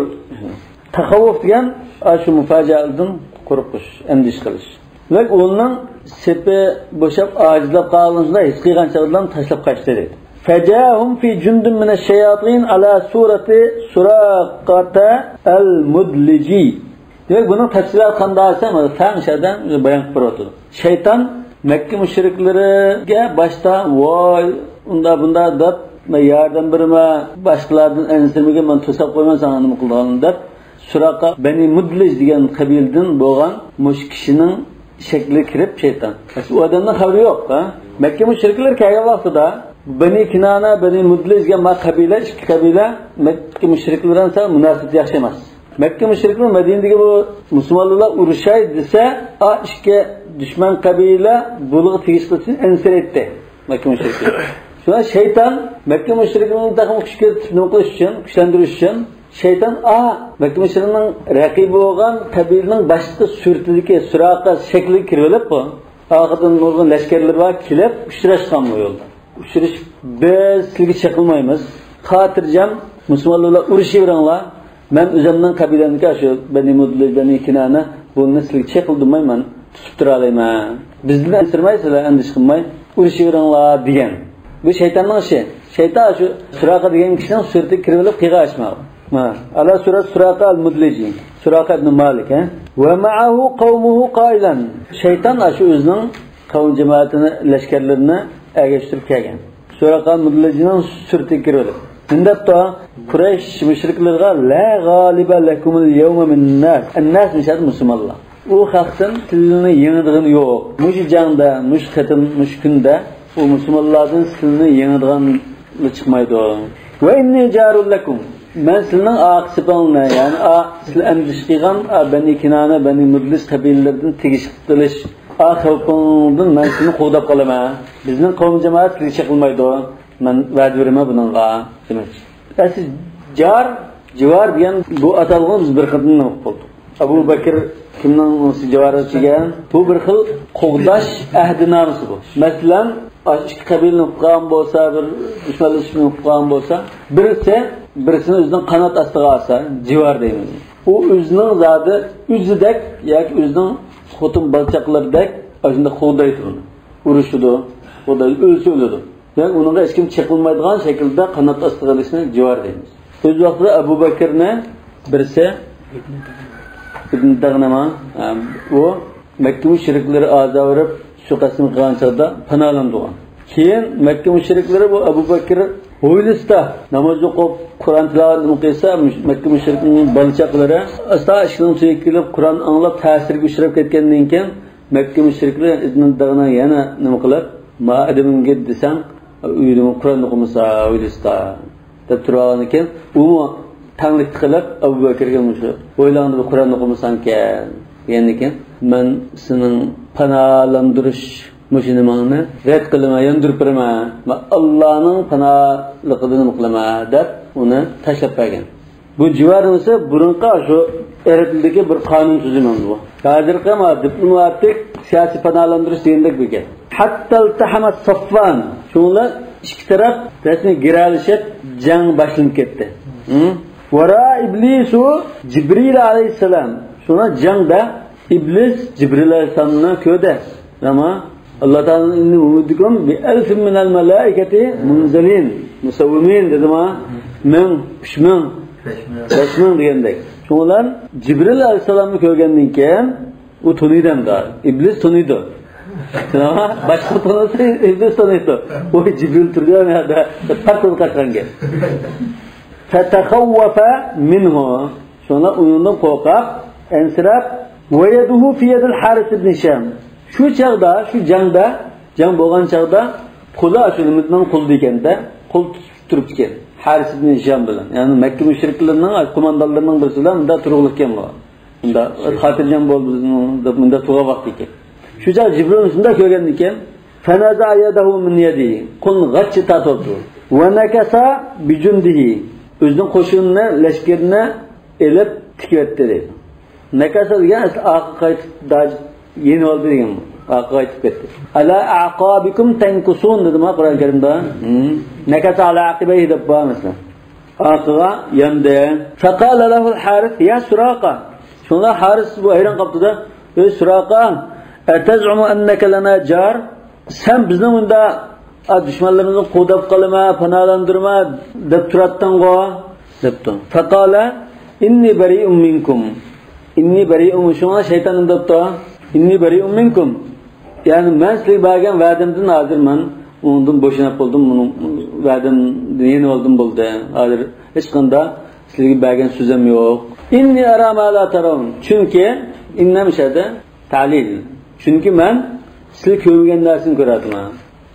تەخەۋۋۇف دېگەن، ئاشۇ مۇپاجىئەدىن قورقۇش، ئەندىشە قىلىش. دېمەك، ئۇنىڭ سېپى بوشاپ، ئاجىزلاپ قالغىنىنى ھېس قىلغان چاغدىلا تاشلاپ قاچتى دەيدۇ. فجاءهم في جند من الشياطين على صورة سراقة المدلج. دېمەك، بۇنىڭ تەپسىلاتى قانداق دېسە، مانا تەڭ شەدەن بايان قىلىپ بېرىۋاتىدۇ. شەيتان مەككە مۇشرىكلىرىگە باشتا، ۋاي، ئۇنداق بۇنداق دەپ، مەن ياردەم بېرىمەن، باشقىلاردىن ئەنسىرىمىگىن، مەن توساپ قويىمەن ساڭا نېمە قىلىدىغاننى دەپ، سۇراقا بەنى مۇدلىج دېگەن قەبىلىدىن بولغان مۇشۇ كىشىنىڭ شەكلىگە كىرىپ شەيتان. ئۇ ئادەمنىڭ خەۋىرى يوق، ھە؟ مەككە مۇشرىكلىرى كەلگەن ۋاقتىدا بەنى كىنانە، بەنى مۇدلىج دېگەن ما قەبىلە، ئىككى قەبىلە مەككە مۇشرىكلىرى بىلەن سەل مۇناسىۋىتى ياخشى ئەمەس. مەككە مۇشرىكلىرى مەدىنىدىكى بۇ مۇسۇلمانلار ئۇرۇشاي دېسە، ئا ئىككى دۈشمەن قەبىلە بۇلارغا تېگىش قىلسۇن ئەنسىرەيتتى مەككە مۇشرىكلىرى. شۇڭا شەيتان مەككە مۇشرىكلىرىنى تېخىمۇ كۈچكە نېمە قىلىش ئۈچۈن، كۈچلەندۈرۈش ئۈچۈن، شەيتان ئا مەككە مۇشرىكنىڭ رەقىبى بولغان قەبىلىنىڭ باشلىقى سۈرىتىدىكى سۇراقا شەكلىگە كىرىۋېلىپ، بۇ ئارقىدىن نۇرغۇن لەشكەرلىرى بار كېلىپ ئۇچراشقان بۇ يولدا. ئۇچرىشىپ، بىز سىلىگە چېقىلمايمىز. خاتىرجەم مۇسۇلمانلار بىلەن ئۇرۇشۇۋېرىڭلار. مەن ئۆزۈمنىڭ قەبىلەمدىكى شۇ بەنى مۇدلىج، بەنى كىنانە بۇنى سىلىگە چېقىلدۇرماي مەن تۇتۇپ تۇرالايمەن. بىزدىن ئەنسىرىمەي، سىلەر ئەندىشە قىلماي ئۇرۇشۇۋېرىڭلار دېگەن. بۇ شەيتاننىڭ ئىشى. شەيتان شۇ سۇراقا دېگەن كىشىنىڭ سۈرىتىگە كىرىۋېلىپ قىيغا ئاچماغۇ. ھە. ئالا سۈرەت سۇراقا ئەل مۇدلىجى. سۇراقا ئىبن مالىك، ھە. ومعه قومه قائلا. شەيتان شۇ ئۆزىنىڭ قەۋم جامائىتىنى، لەشكەرلىرىنى ئەگەشتۈرۈپ كەلگەن. سۇراقا مۇدلىجنىڭ سۈرىتىگە كىرىۋېلىپ. مۇنداق دەپتۇ، قۇرەيش مۇشرىكلىرىغا، لا غالب لكم اليوم من الناس. ئەنناس مۇشۇ يەردە مۇسۇلمانلار. ئۇ خەقتىن سىلىنى يېڭىدىغىنى يوق. مۇشۇ جەڭدە، مۇشۇ قېتىم، مۇشۇ كۈندە ئۇ مۇسۇلمانلاردىن سىلىنى يېڭىدىغانلا چىقمايدۇ. وإني جار لكم. مەن سىلىنىڭ ئارقا سېپىڭنى، يەنى ئا، سىلەر ئەندىشە قىلغان، ئا، بەنى كىنانە، بەنى مۇدلىج قەبىلىلىرىدىن تېگىشلىك قىلىش، ئا، خەۋپىڭدىن مەن سىلىنى قوغداپ قالىمەن. بىزنىڭ قەۋم جامائەت سىلىگە چېقىلمايدۇ. مەن ۋەدە بېرىمەن بۇنىڭغا، دېمەكچى. ئەسلى جار، جىۋار دېگەن بۇ ئاتالغۇنى بىز بىر قېتىم نېمە قىلىپ بولدۇق. ئەبۇ بەكىر كىمنىڭ جىۋارىغا كىرگەن؟ بۇ بىر خىل قوغداش ئەھدىنامىسى بۇ. مەسىلەن، ئىككى قەبىلىنى قىلغان بولسا، بىر دۈشمەنلىشىشنى قىلغان بولسا، بىرسى بىرسىنى ئۆزىنىڭ قانات ئاستىغا ئالسا، جىۋار دەيمىز. ئۇ ئۆزىنىڭ زادى ئۆزىدەك ياكى ئۆزىنىڭ خوتۇن بالا-چاقىلىرىدەك ئاشۇنداق قوغدايدۇ ئۇنى. ئۇرۇشىدۇ، قوغدايدۇ، ئۆلسە ئۆلىدۇ. دېمەك، ئۇنىڭغا ھېچكىم چېقىلمايدىغان شەكىلدە قانات ئاستىغا ئېلىشنى جىۋار دەيمىز. ئۆز ۋاقتىدا ئەبۇ بەكرنى بىرسى، ئىبن دەغنەما، ئە، ئۇ مەككە مۇشرىكلىرى ئازابىرىپ سۇيىقەستنى قىلغان چاغدا پاناھلاندۇرغان. كېيىن مەككە مۇشرىكلىرى بۇ ئەبۇ بەكر ھويلىسىدا ناماز ئوقۇپ، قۇرئان تىلاۋەت قىلسا، مۇش-، مەككە مۇشرىكنىڭ بالا-چاقىلىرى ئاستا ئىشىكنىڭ تۈۋىگە كېلىپ، قۇرئان ئاڭلاپ، تەسىرگە ئۇچراپ كەتكەندىن كېيىن، مەككە مۇشرىكلىرى ئىبن دەغنە يەنە نېمە قىلىپ، ما ئادىمىڭگە دېسەڭ، ئۆيدىمۇ قۇرئان ئوقۇمىسا، ھويلىسىدا، دەپ تۇرۇۋالغاندىن كېيىن، ئۇمۇ تەڭلىكتە قىلىپ، ئەبۇ بەكرگە مۇشۇ، ھويلاڭدا بىر قۇرئان ئوقۇمىساڭكەن، دېگەندىن كېيىن، مەن سېنىڭ پاناھلاندۇرۇش مۇشۇ نېمەڭنى رەت قىلىمەن، ياندۇرۇپ بېرىمەن، مەن ئاللانىڭ پاناھلىقىدا نېمە قىلىمەن، دەپ ئۇنى تاشلاپ بەرگەن. بۇ جىۋار نېمىسى بۇرۇنقى شۇ ئەرەب تىلىدىكى بىر قانۇن تۈزۈمى بۇ. ھازىرقى ما دىپلوماتىك سىياسىي پاناھلاندۇرۇش دېگەندەك بىر گەپ. حتى التحم الصفان. شۇڭلار ئىككى تەرەپ رەسمىي گىرەلىشىپ جەڭ باشلىنىپ كەتتى. ھە؟ ورأى إبليس جبريل عليه السلام. شۇڭلار جەڭدە ئىبلىس جىبرىل ئەلەيھىسسالامنى كۆردى. ئەمما ئاللا تائالا «إني ممدكم بألف من الملائكة منزلين مسومين» دېدىما؟ مىڭ، ئۈچ مىڭ، بەش مىڭ دېگەندەك. شۇڭلار جىبرىل ئەلەيھىسسالامنى كۆرگەندىن كېيىن ئۇ تونۇيدۇ ئەمدى. ئىبلىس تونۇيدۇ. باشقا تونۇسا ئىبلىس تونۇيدۇ. ئۇ جىبرىل تۇرىدۇ ئەمدى. پارتلاپ قاچقان گەپ. فتخوف منه. شۇڭلار ئۇنىڭدىن قورقۇپ، ئەنسىرەپ، ويده في يد الحارث بن هشام. شۇ چاغدا، شۇ جەڭدە، جەڭ بولغان چاغدا قولى شۇ نېمىنىڭ قولىدا ئىكەن-دە، قول تۇتۇپ تۇرۇپتىكەن. ھارىس ئىبن ھىشام بىلەن. يەنى مەككە مۇشرىكلىرىنىڭ قوماندانلىرىنىڭ بىرسى بىلەن مۇنداق تۇرۇقلۇق ئىكەن بۇ. مۇنداق خاتىرجەم بول بىزنىڭ دەپ مۇنداق تۇرغان ۋاقتى ئىكەن. شۇ چاغ جىبرىل شۇنداق كۆرگەندىكەن، فنزع يده من يده. قولىنى غاچچا تارتىۋاپتۇ. ونكص بجنده. ئۆزىنىڭ قوشۇنىنى، لەشكىرىنى ئېلىپ تىكىۋەتتى دەيدۇ. نەكەسە دېگەن ئەسلى ئارقىغا قايتىپ داج-، يېنىۋالدى دېگەن بۇ. ئارقىغا قايتىپ كەتتى. على أعقابكم تنكصون دېدىما قۇرئان كەرىمدە؟ ھىم. نكص على عقبيه دەپ بار مەسىلەن. ئارقىغا ياندى. فقال له الحارث يا سراقة. شۇڭلار ھارىس بۇ ھەيران قاپتۇ-دا. ئەي سۇراقا، أتزعم أنك لنا جار؟ سەن بىزنىڭ مۇنداق، ئا، دۈشمەنلىرىمىزنى قوغداپ قالىمەن، پاناھلاندۇرىمەن دەپ تۇراتتىڭغۇ؟ دەپتۇ. فقال إني بريء منكم. إني بريء، شۇڭا شەيتان نېمە دەپتۇ؟ إني بريء منكم. يەنى مەن سىلەرگە بەرگەن ۋەدەمدىن ھازىر مەن ئۇنىڭدىن بوشىنىپ بولدۇم، ئۇنىڭ ۋەدەمدىن يېنىۋالدىم بولدى. ھازىر ھېچقانداق سىلەرگە بەرگەن سۆزۈم يوق. إني أرى ما لا ترون. چۈنكى، ئىننە مۇشۇ يەردە تەلىل. چۈنكى مەن سىلەر كۆرمىگەن نەرسىنى كۆرۈۋاتىمەن.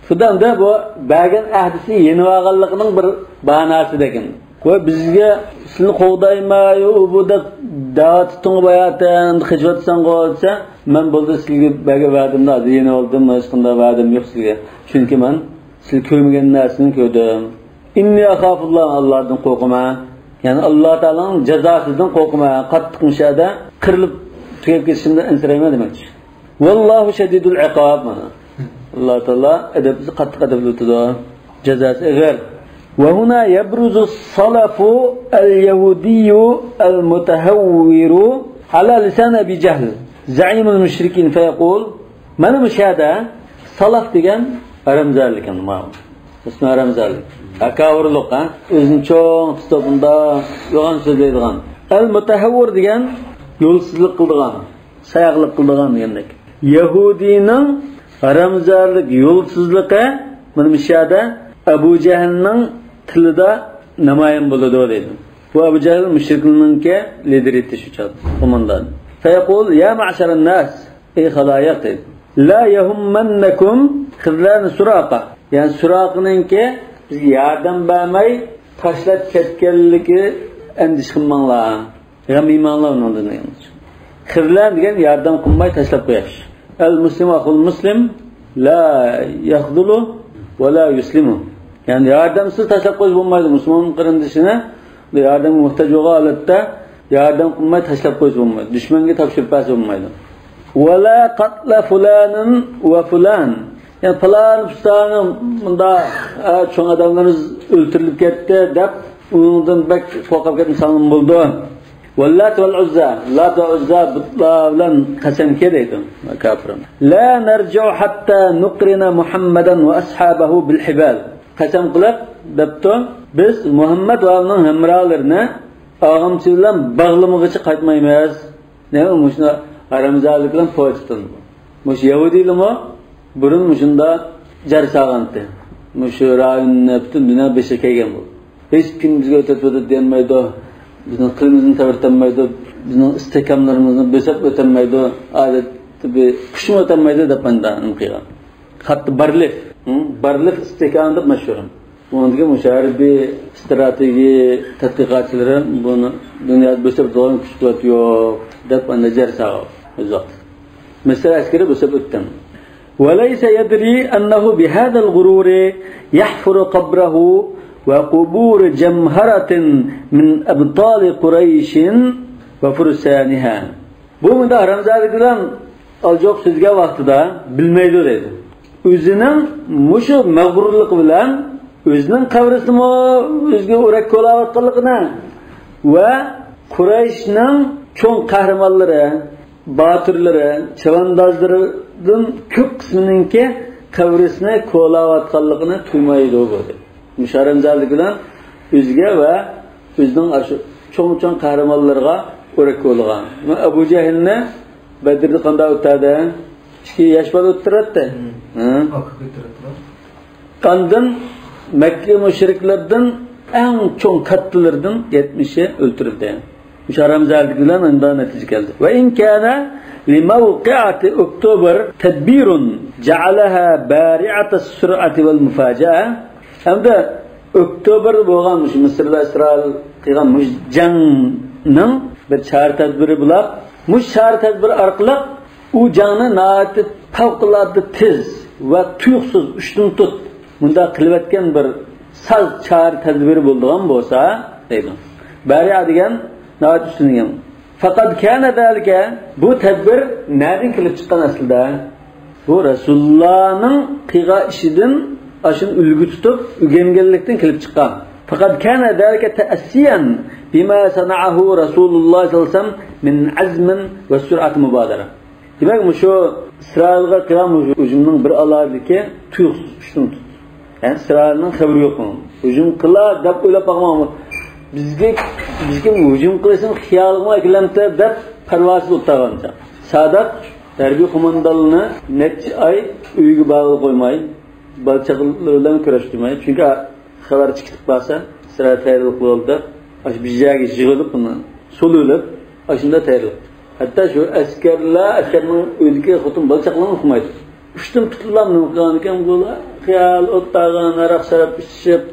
خۇدامدا بۇ بەرگەن ئەھدىسى يېنىۋالغانلىقىنىڭ بىر باھانىسى دېگەن. ۋە بىزگە سىلىنى قوغدايمەن، ئۇ بۇ دەپ دەۋاتتىڭغۇ باياتەن، قېچىۋاتساڭغۇ دېسە، مەن بولدى سىلىگە بەرگەن ۋەدەمنى ھازىر يېنىۋالدىم، ھېچقانداق ۋەدەم يوق سىلىگە. چۈنكى مەن سىلەر كۆرمىگەن نەرسىنى كۆردۈم. إني أخاف الله، ئاللادىن قورقىمەن. يەنى ئاللا تائالانىڭ جازاسىدىن قورقىمەن. قاتتىق مۇشۇ يەردە قىرىلىپ تۈگەپ كېتىشىمدىن ئەنسىرەيمەن دېمەكچى. والله شديد العقاب، مانا. ئاللا تائالا ئەدەپسىز قاتتىق ئەدەپلىك ئۆتىدۇ. جازاسى ئېغىر. وهنا يبرز السلف اليهودي المتهور على لسان أبي جهل زعيم المشركين فيقول، مانا مۇشۇ يەردە سالاف دېگەن ھارامزادىلىك ئەمدى ماۋۇ. ئىسمى ھارامزادىلىك. تاكاببۇرلۇق، ھە؟ ئۆزىنى چوڭ تۇتۇپ، ئۇنداق يوغان سۆزلەيدىغان. ئەل مۇتەھەۋۋۇر دېگەن يولسىزلىق قىلىدىغان، ساياقلىق قىلىدىغان دېگەندەك. يەھۇدىينىڭ ھارامزادىلىك، يولسىزلىقى مانا مۇشۇ يەردە ئەبۇ جەھىلنىڭ تىلىدا نامايان بولىدۇ دەيدۇ. بۇ ئەبۇ جەھىل مۇشرىكلارنىڭكى لىدىرى ئىدى شۇ چاغدا، قوماندان. فيقول يا معشر الناس، ئەي خالايىق دەيدۇ. لا يهمنكم خذلان سراقة. يەنى سۇراقىنىڭكى بىزگە ياردەم بەرمەي تاشلاپ كەتكەنلىكى ئەندىشە قىلماڭلار. غەم يېمەڭلار ئۇنىڭدىن. خذلان دېگەن ياردەم قىلماي تاشلاپ قويۇش. المسلم أخو المسلم لا يخذله ولا يسلمه. يەنى ياردەمسىز تاشلاپ قويۇش بولمايدۇ. مۇسۇلمان قېرىندىشىنى ياردەمگە موھتاج بولغان ھالەتتە ياردەم قىلماي تاشلاپ قويسا بولمايدۇ. دۈشمەنگە تاپشۇرۇپ بەرسە بولمايدۇ. ولا قتل فلان وفلان. يەنى پالان پۇستانى مۇنداق، ئە، چوڭ ئادەملىرىمىز ئۆلتۈرۈلۈپ كەتتى دەپ، ئۇنىڭدىن بەك قورقۇپ كەتمىسەڭلارمۇ بولىدۇ. واللات والعزى، لات ۋە ئۇززا بۇتلار بىلەن قەسەمكى دەيدۇ كاپىر. لا نرجع حتى نقرن محمدا وأصحابه بالحبال. قەسەم قىلىپ دەپتۇ، بىز مۇھەممەد ۋە ئۇنىڭ ھەمراھلىرىنى ئاغامچى بىلەن باغلىمىغىچە قايتمايمىز. نېمە مۇشۇ ھارامزادىلىك بىلەن پوچتىن. مۇشۇ يەھۇدىيلىمۇ بۇرۇن مۇشۇنداق جار سالغانتى. مۇشۇ رايوننى پۈتۈن دۇنيا بېشىغا كەلگەن بۇ. ھېچكىم بىزگە ئۆتۈپ ئۆتۈپ دېيەلمەيدۇ. بىزنىڭ تىلىمىزنى تەۋرىتەلمەيدۇ. بىزنىڭ ئىستىھكاملىرىمىزنى بۆسۈپ ئۆتەلمەيدۇ. ئادەتتە بىر قۇشمۇ ئۆتەلمەيدۇ دەپ مانا نېمە قىلغان. خەتتا بارلىف، ھە؟ بارلىف ئىستىھكامى دەپ مەشھۇر. ئۇنىڭدىكى مۇشۇ ھەربىي ئىستراتېگىيە تەتقىقاتچىلىرى بۇنى دۇنيادا بۆسۈپ تۇرغان كۈچ قۇۋۋەت يوق دەپ ئاندىن جار سالغان ئۆز ۋاقتىدا. مىسىر ئەسكىرى بۆسۈپ ئۆتتى. وليس يدري أنه بهذا الغرور يحفر قبره وقبور جمهرة من أبطال قريش وفرسانها. بۇ مۇنداق ھارامزادىلىك بىلەن ئالجوق سۆزگە ۋاقتىدا بىلمەيدۇ دەيدۇ. ئۆزىنىڭ مۇشۇ مەغرۇرلۇقى بىلەن ئۆزىنىڭ قەبرىسىمۇ ئۆزىگە ئورەك كولاۋاتقانلىقىنى ۋە قۇرەيشنىڭ چوڭ قەھرىمانلىرى، باتۇرلىرى، چەۋەندازلىرىدىن كۆپ قىسمىنىڭكى قەبرىسىنى كولاۋاتقانلىقىنى تۇيمايدۇ بۇ دەيدۇ. مۇشۇ ھارامزادىلىك بىلەن ئۆزىگە ۋە ئۆزىنىڭ ئاشۇ چوڭ-چوڭ قەھرىمانلىرىغا ئورەك كولىغان. ئەبۇ جەھىلنى بەدرىدە قانداق ئۆتتۈردى؟ ئىككى ياش بالا ئۆتتۈرەتتى. ھە؟ ئاندىن مەككە مۇشرىكلىرىدىن ئەڭ چوڭ كاتتىلىرىدىن يەتمىشى ئۆلتۈرۈلدى. مۇشۇ ھارامزادىلىك بىلەن ئۇنداق نەتىجە كەلدى. وإن كان لموقعة أكتوبر تدبير جعلها بارعة السرعة والمفاجأة. ھەمدە ئۆكتوبىردا بولغان مۇشۇ مىسىرلار ئىسرائىل قىلغان مۇشۇ جەڭنىڭ بىر چارە تەدبىرى بولۇپ، مۇشۇ چارە تەدبىر ئارقىلىق ئۇ جەڭنى ناھايىتى پەۋقۇلئاددە تېز ۋە تۇيۇقسىز ئۇشتۇمتۇت مۇنداق قىلىۋەتكەن بىر ساز چارە تەدبىرى بولىدىغان بولسا دەيدۇ. بارىئە دېگەن ناھايىتى ئۈستۈن دېگەن. فقد كان ذلك، بۇ تەدبىر نەدىن كېلىپ چىققان ئەسلىدە؟ بۇ رەسۇلۇللانىڭ قىلغان ئىشىدىن، ئاشۇنى ئۈلگە تۇتۇپ ئۆگەنگەنلىكتىن كېلىپ چىققان. فقد كان ذلك تأسيا بما صنعه رسول الله صلى الله عليه وسلم من عزم وسرعة مبادرة. دېمەك، مۇشۇ ئىسرائىلغا قىلغان مۇشۇ ھۇجۇمنىڭ بىر ئالاھىدىلىكى تۇيۇقسىز ئۇشتۇمتۇت. يەنى ئىسرائىلنىڭ خەۋىرى يوق. ھۇجۇم قىلار دەپ ئويلاپ باقماڭ. بىزگە، بىزگە ھۇجۇم قىلىشنىڭ خىيالىغىمۇ كەلمەپتۇ دەپ پەرۋاسىز ئولتۇرغانچە. سادات ھەربىي قوماندانلىرىنى نەچچە ئاي ئۆيىگە بارغىلى قويماي، بالا چاقىلىرى بىلەن كۆرۈشتۈرمەي. چۈنكى خەۋەر چىقىپ قالسا، سىرە تەييارلىق بولدى دەپ، ئاشۇ بىر يەرگە يىغىلىپ، ئۇنى سولىۋېلىپ، ئاشۇنداق تەييارلىق. ھەتتا شۇ ئەسكەرلەر، ئەسكەرنىڭ ئۆيىدىكى خوتۇن بالا چاقىلارمۇ ئۇقمايدۇ. ئۇشتۇمتۇتلام نېمە قىلغانىكەن بۇلار؟ خىيال ئولتۇرغان، ھاراق-شاراب ئىچىشىپ،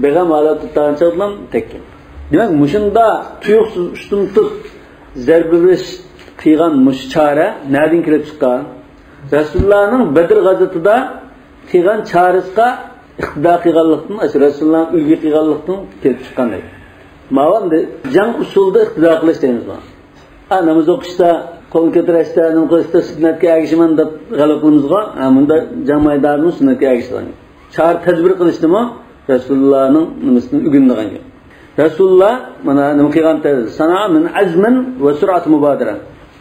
بىغەم ھالەتتە ئولتۇرغان چاغدىلا تەگكەن. دېمەك، مۇشۇنداق تۇيۇقسىز ئۇشتۇمتۇت زەربە بېرىش قىلغان مۇشۇ چارە نەدىن كېلىپ چىققان؟ رەسۇلۇللانىڭ بەدر غازىۋىتىدا قىلغان چارىسىغا ئىقتىدا قىلغانلىقتىن، ئاشۇ رەسۇلۇللانىڭ ئۈلگە قىلغانلىقتىن كېلىپ چىققان دەيدۇ. ماۋۇ ئەمدى جەڭ ئۇسۇلىدا ئىقتىدا قىلىش دەيمىزغۇ. ھە، ناماز ئوقۇشتا، قولنى كۆتۈرۈشتە، نېمە قىلىشتا سۈننەتكە ئەگىشىمەن دەپ غەلۋە قىلىمىزغۇ. ھە، مۇنداق جەڭ مەيدانىدىمۇ سۈننەتكە ئەگىشىدىغان گەپ. چارە تەدبىر قىلىشتىمۇ رەسۇلۇللانىڭ نېمىسىنى ئۆگىنىدىغان گەپ. رەسۇلۇللا مانا نېمە قىلغان تەدبىر. صنع من عزم وسرعة مبادرة.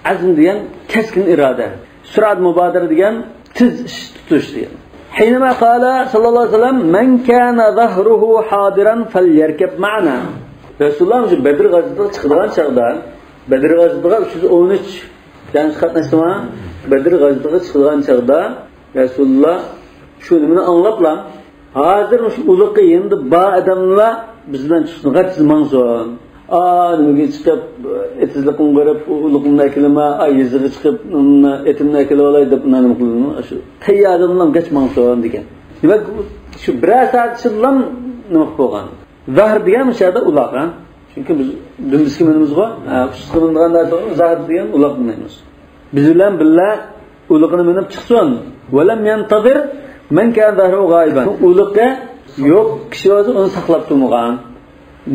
ئەزم دېگەن كەسكىن ئىرادە. سۈرئەت مۇبادىرە دېگەن تېز ئىش تۇتۇش دېگەن. حينما قال صلى الله عليه وسلم: من كان ظهره حاضرا فليركب معنا. رەسۇلۇللا مۇشۇ بەدر غازىۋىتىگە چىقىدىغان چاغدا، بەدر غازىۋىتىگە ئۈچ يۈز ئون ئۈچ جەڭچى قاتناشتىمۇ؟ بەدر غازىۋىتىگە چىقىدىغان چاغدا رەسۇلۇللا شۇ نېمىنى ئاڭلاپلا، ھازىر مۇشۇ ئۇلىقى يېنىدا بار ئادەملەر بىز بىلەن چىقسۇن، غەپسىز ماڭسۇن. ئا، نېمىگە چىقىپ، ئېتىزلىقىمغا بېرىپ، ئۇ ئۇلىقىمنى ئەكېلىمەن، ئا، يېزىغا چىقىپ، ئېتىمنى ئەكېلىۋالاي دەپ، ئۇنداق نېمە قىلىدۇ؟ شۇ تەييار ئادەملەر غەپ ماڭسۇن دېگەن. دېمەك، شۇ بىرەر سائەت ئىچىدىلا نېمە قىلىپ بولغان. زاھىر دېگەن مۇشۇ يەردە ئۇلاق، ھە؟ چۈنكى بىز دۈمبىسىگە مىنىمىزغۇ، ھە، ئۈستىگە مىنىدىغان نەرسە زاھىر دېگەن ئۇلاق دېمەيمىز. بىز بىلەن بىللە ئۇلىقىنى مىنىپ چىقسۇن. ولم ينتظر من كان ظهره غائبا. ئۇلىقى يوق كىشى بولسا ئۇنى ساقلاپ تۇرمىغان.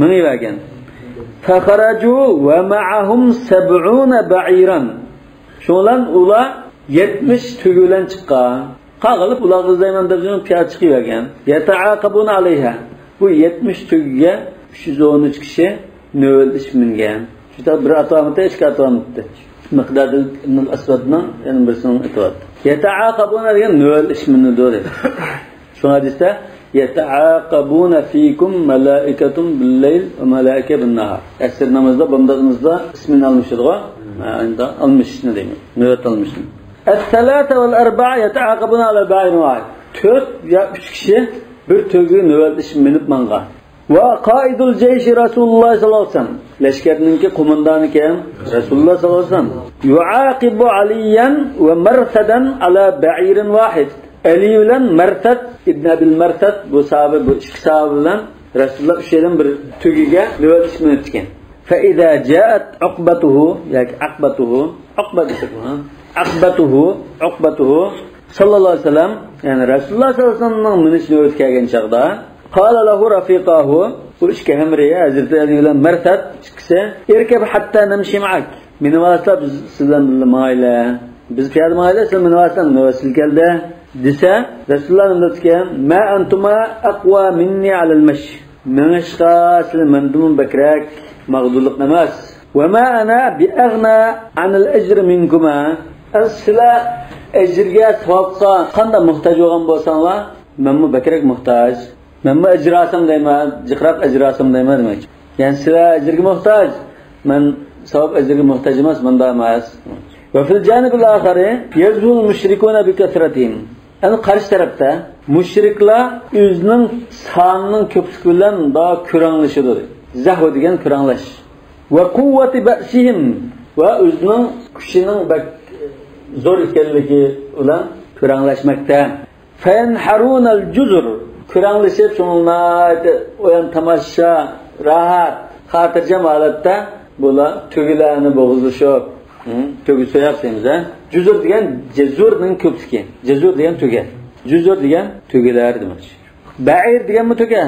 مېڭىۋەرگەن. فخرجوا ومعهم سبعون بعيرا. شۇنىڭ بىلەن ئۇلار يەتمىش تۆگە بىلەن چىققان. قالغىلى ئۇلارغا ئىزدەيمەن دەپ پىيادە چىقىۋەرگەن. يتعاقبون عليها. بۇ يەتمىش تۆگىگە ئۈچ يۈز ئون ئۈچ كىشى نۆۋەتلىشىپ مىنگەن. شۇ بىر ئاتامىتى، ئىككى ئاتامىتى. مىقداد ئىبن ئەسۋەدنىڭ يەنە بىرسىنىڭ ئېتىۋاتىدۇ. يتعاقبون دېگەن نۆۋەتلىشىپ مىنىدۇ دەيدۇ. شۇ ھەدىستە يتعاقبون فيكم ملائكة بالليل وملائكة بالنهار. ئەسىر نامازدا، بامدات نامازدا ئىسمىنى ئالمىشىدىغۇ. ھە، ئەمدى ئالمىشىشنى دەيمەن. نۆۋەت ئالمىشىشنى. الثلاثة والأربعة يتعاقبون على بعير واحد. تۆت يا ئۈچ كىشى بىر تۆگىگە نۆۋەتلىشىپ مىنىپ ماڭغان. وقائد الجيش رسول الله صلى الله عليه وسلم. لەشكەرنىڭكى قوماندانى كىم؟ رەسۇلۇللا ساللاللاھۇ ئەلەيھى ۋەسەللەم. يعاقب عليا ومرثدا على بعير واحد. ئەلى بىلەن مەرسەد ئىبن ئەبىل مەرسەد، بۇ ساھابە، بۇ ئىككى ساھابە بىلەن رەسۇلۇللا ئۈچەيلەن بىر تۆگىگە نۆۋەتلىشىپ مىنىپتىكەن. فإذا جاءت عقبته ياكى عقبته، عقبة دېسەك بولىدۇ. عقبته، عقبته صلى الله عليه وسلم، يەنى رەسۇلۇللا ساللاللاھۇ ئەلەيھى ۋەسەللەمنىڭ مىنىش نۆۋىتى كەلگەن چاغدا، قال له رفيقاه، بۇ ئىككى ھەمرىيى، ھەزرىتى ئەلى بىلەن مەرسەد ئىككىسى، اركب حتى نمشي معك، مىنىۋالسىلا بىز سىز بىلەن بىللە ماڭايلى، بىز پىيادە ماڭايلى، سىز مىنىۋالسىلا، مىنىۋال سىلى كەلدى دېسە، رەسۇلۇللا نېمە دەپتىكەن؟ ما أنتما أقوى مني على المشي، مېڭىشقا سىلى مەندىنمۇ بەكرەك ماغدۇرلۇق ئەمەس. وما أنا بأغنى عن الأجر منكما، سىلەر ئەجىرگە، ساۋابقا قانداق موھتاج بولغان بولساڭلار، مەنمۇ بەكرەك موھتاج. مەنمۇ ئەجىر ئالسام دەيمەن، جىقراق ئەجىر ئالسام دەيمەن دېمەكچى. يەنى سىلەر ئەجىرگە موھتاج، مەن ساۋاب ئەجىرگە موھتاج ئەمەس، مۇنداق ئەمەس. وفي الجانب الآخر يزهو المشركون بكثرتهم. يەنى قارشى تەرەپتە مۇشرىكلار ئۆزىنىڭ سانىنىڭ كۆپلۈكى بىلەن دا كۆرەڭلىشىدۇ. زەھۋ دېگەن كۆرەڭلەش. وقوة بأسهم، ۋە ئۆزىنىڭ كۈچىنىڭ بەك زور ئىكەنلىكى بىلەن كۆرەڭلەشمەكتە. فينحرون الجزر، كۆرەڭلىشىپ، شۇنىڭ ناھايىتى ئويۇن تاماشا، راھەت، خاتىرجەم ھالەتتە بۇلار تۆگىلەرنى بوغۇزلىشىپ، ھە، تۆگە سۆيەپ دەيمىز، ھە. جۇزۇر دېگەن جەزۇرنىڭ كۆپلۈكى. جەزۇر دېگەن تۆگە. جۇزۇر دېگەن تۆگىلەر دېمەكچى. بەئىر دېگەنمۇ تۆگە.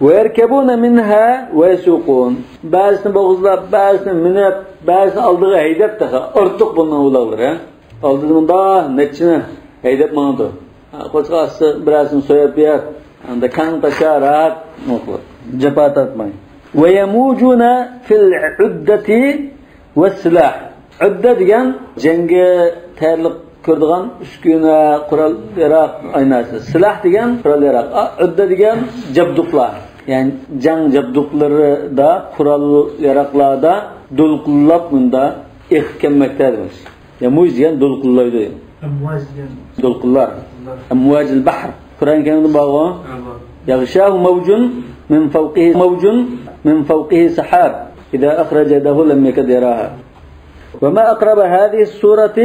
ويركبون منها ويسوقون. بەزىسىنى بوغۇزلاپ، بەزىسىنى مىنىپ، بەزىسىنى ئالدىغا ھەيدەپ تېخى. ئارتۇق بۇنىڭ ئۇلاغلىرى. ئالدىدا مۇنداق نەچچىنى ھەيدەپ ماڭىدۇ. ھە، قوچقا ئاستى بىرەرسىنى سۆيەپ بېرىپ، ئەمدى كەڭ تاشا راھەت جاپا تارتماي. ويموجون في العدة والسلاح. ئۇددە دېگەن جەڭگە تەييارلىق كۆرىدىغان ئۈسكۈنە، قورال ياراق ئايناسى. سىلاھ دېگەن قورال ياراق. ئۇددە دېگەن جابدۇقلار. يەنى جەڭ جابدۇقلىرىدا، قورال ياراقلاردا دولقۇنلاپ مۇندا ئېقىپ كەلمەكتە دېمەكچى. يەمۇج دېگەن دولقۇنلايدۇ. ئەمۋاج دېگەن دولقۇنلار. دولقۇنلار. ئەمۋاجىل بەھر. قۇرئان كەرىمدە بارغۇ. بار، بار. يغشاه موج من فوقه، موج من فوقه سحاب إذا أخرج يده لم يكد يراها. وما أقرب هذه السورة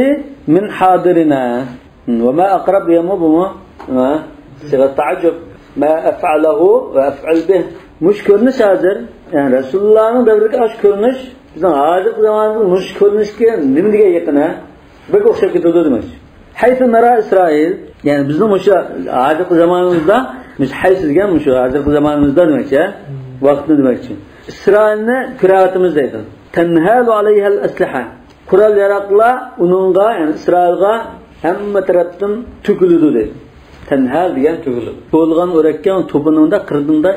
من حاضرنا. وما أقرب دېگەنمۇ بۇمۇ؟ ھە؟ سىغەت تەئەججۈب. ما أفعله وأفعل به. مۇشۇ كۆرۈنۈش ھازىر، يەنى رەسۇلۇللانىڭ دەۋرىدىكى ئاشۇ كۆرۈنۈش بىزنىڭ ھازىرقى زامانىمىزدا مۇشۇ كۆرۈنۈشكە نېمە دېگەن يېقىن، ھە؟ بەك ئوخشاپ كېتىدۇ دېمەكچى. حيث نرى إسرائيل، يەنى بىزنىڭ مۇشۇ ھازىرقى زامانىمىزدا، مۇشۇ حيث دېگەن مۇشۇ ھازىرقى زامانىمىزدا دېمەكچى، ھە؟ ۋاقىتنى دېمەكچى. ئىسرائىلنى كۆرۈۋاتىمىز دەيدۇ. تنهال عليها الأسلحة. قورال ياراقلار ئۇنىڭغا، يەنى ئىسرائىلغا ھەممە تەرەپتىن تۆكۈلىدۇ دەيدۇ. تەنھال دېگەن تۆكۈلىدۇ. بولغان ئورەككە توپىنىڭدا قىردىندا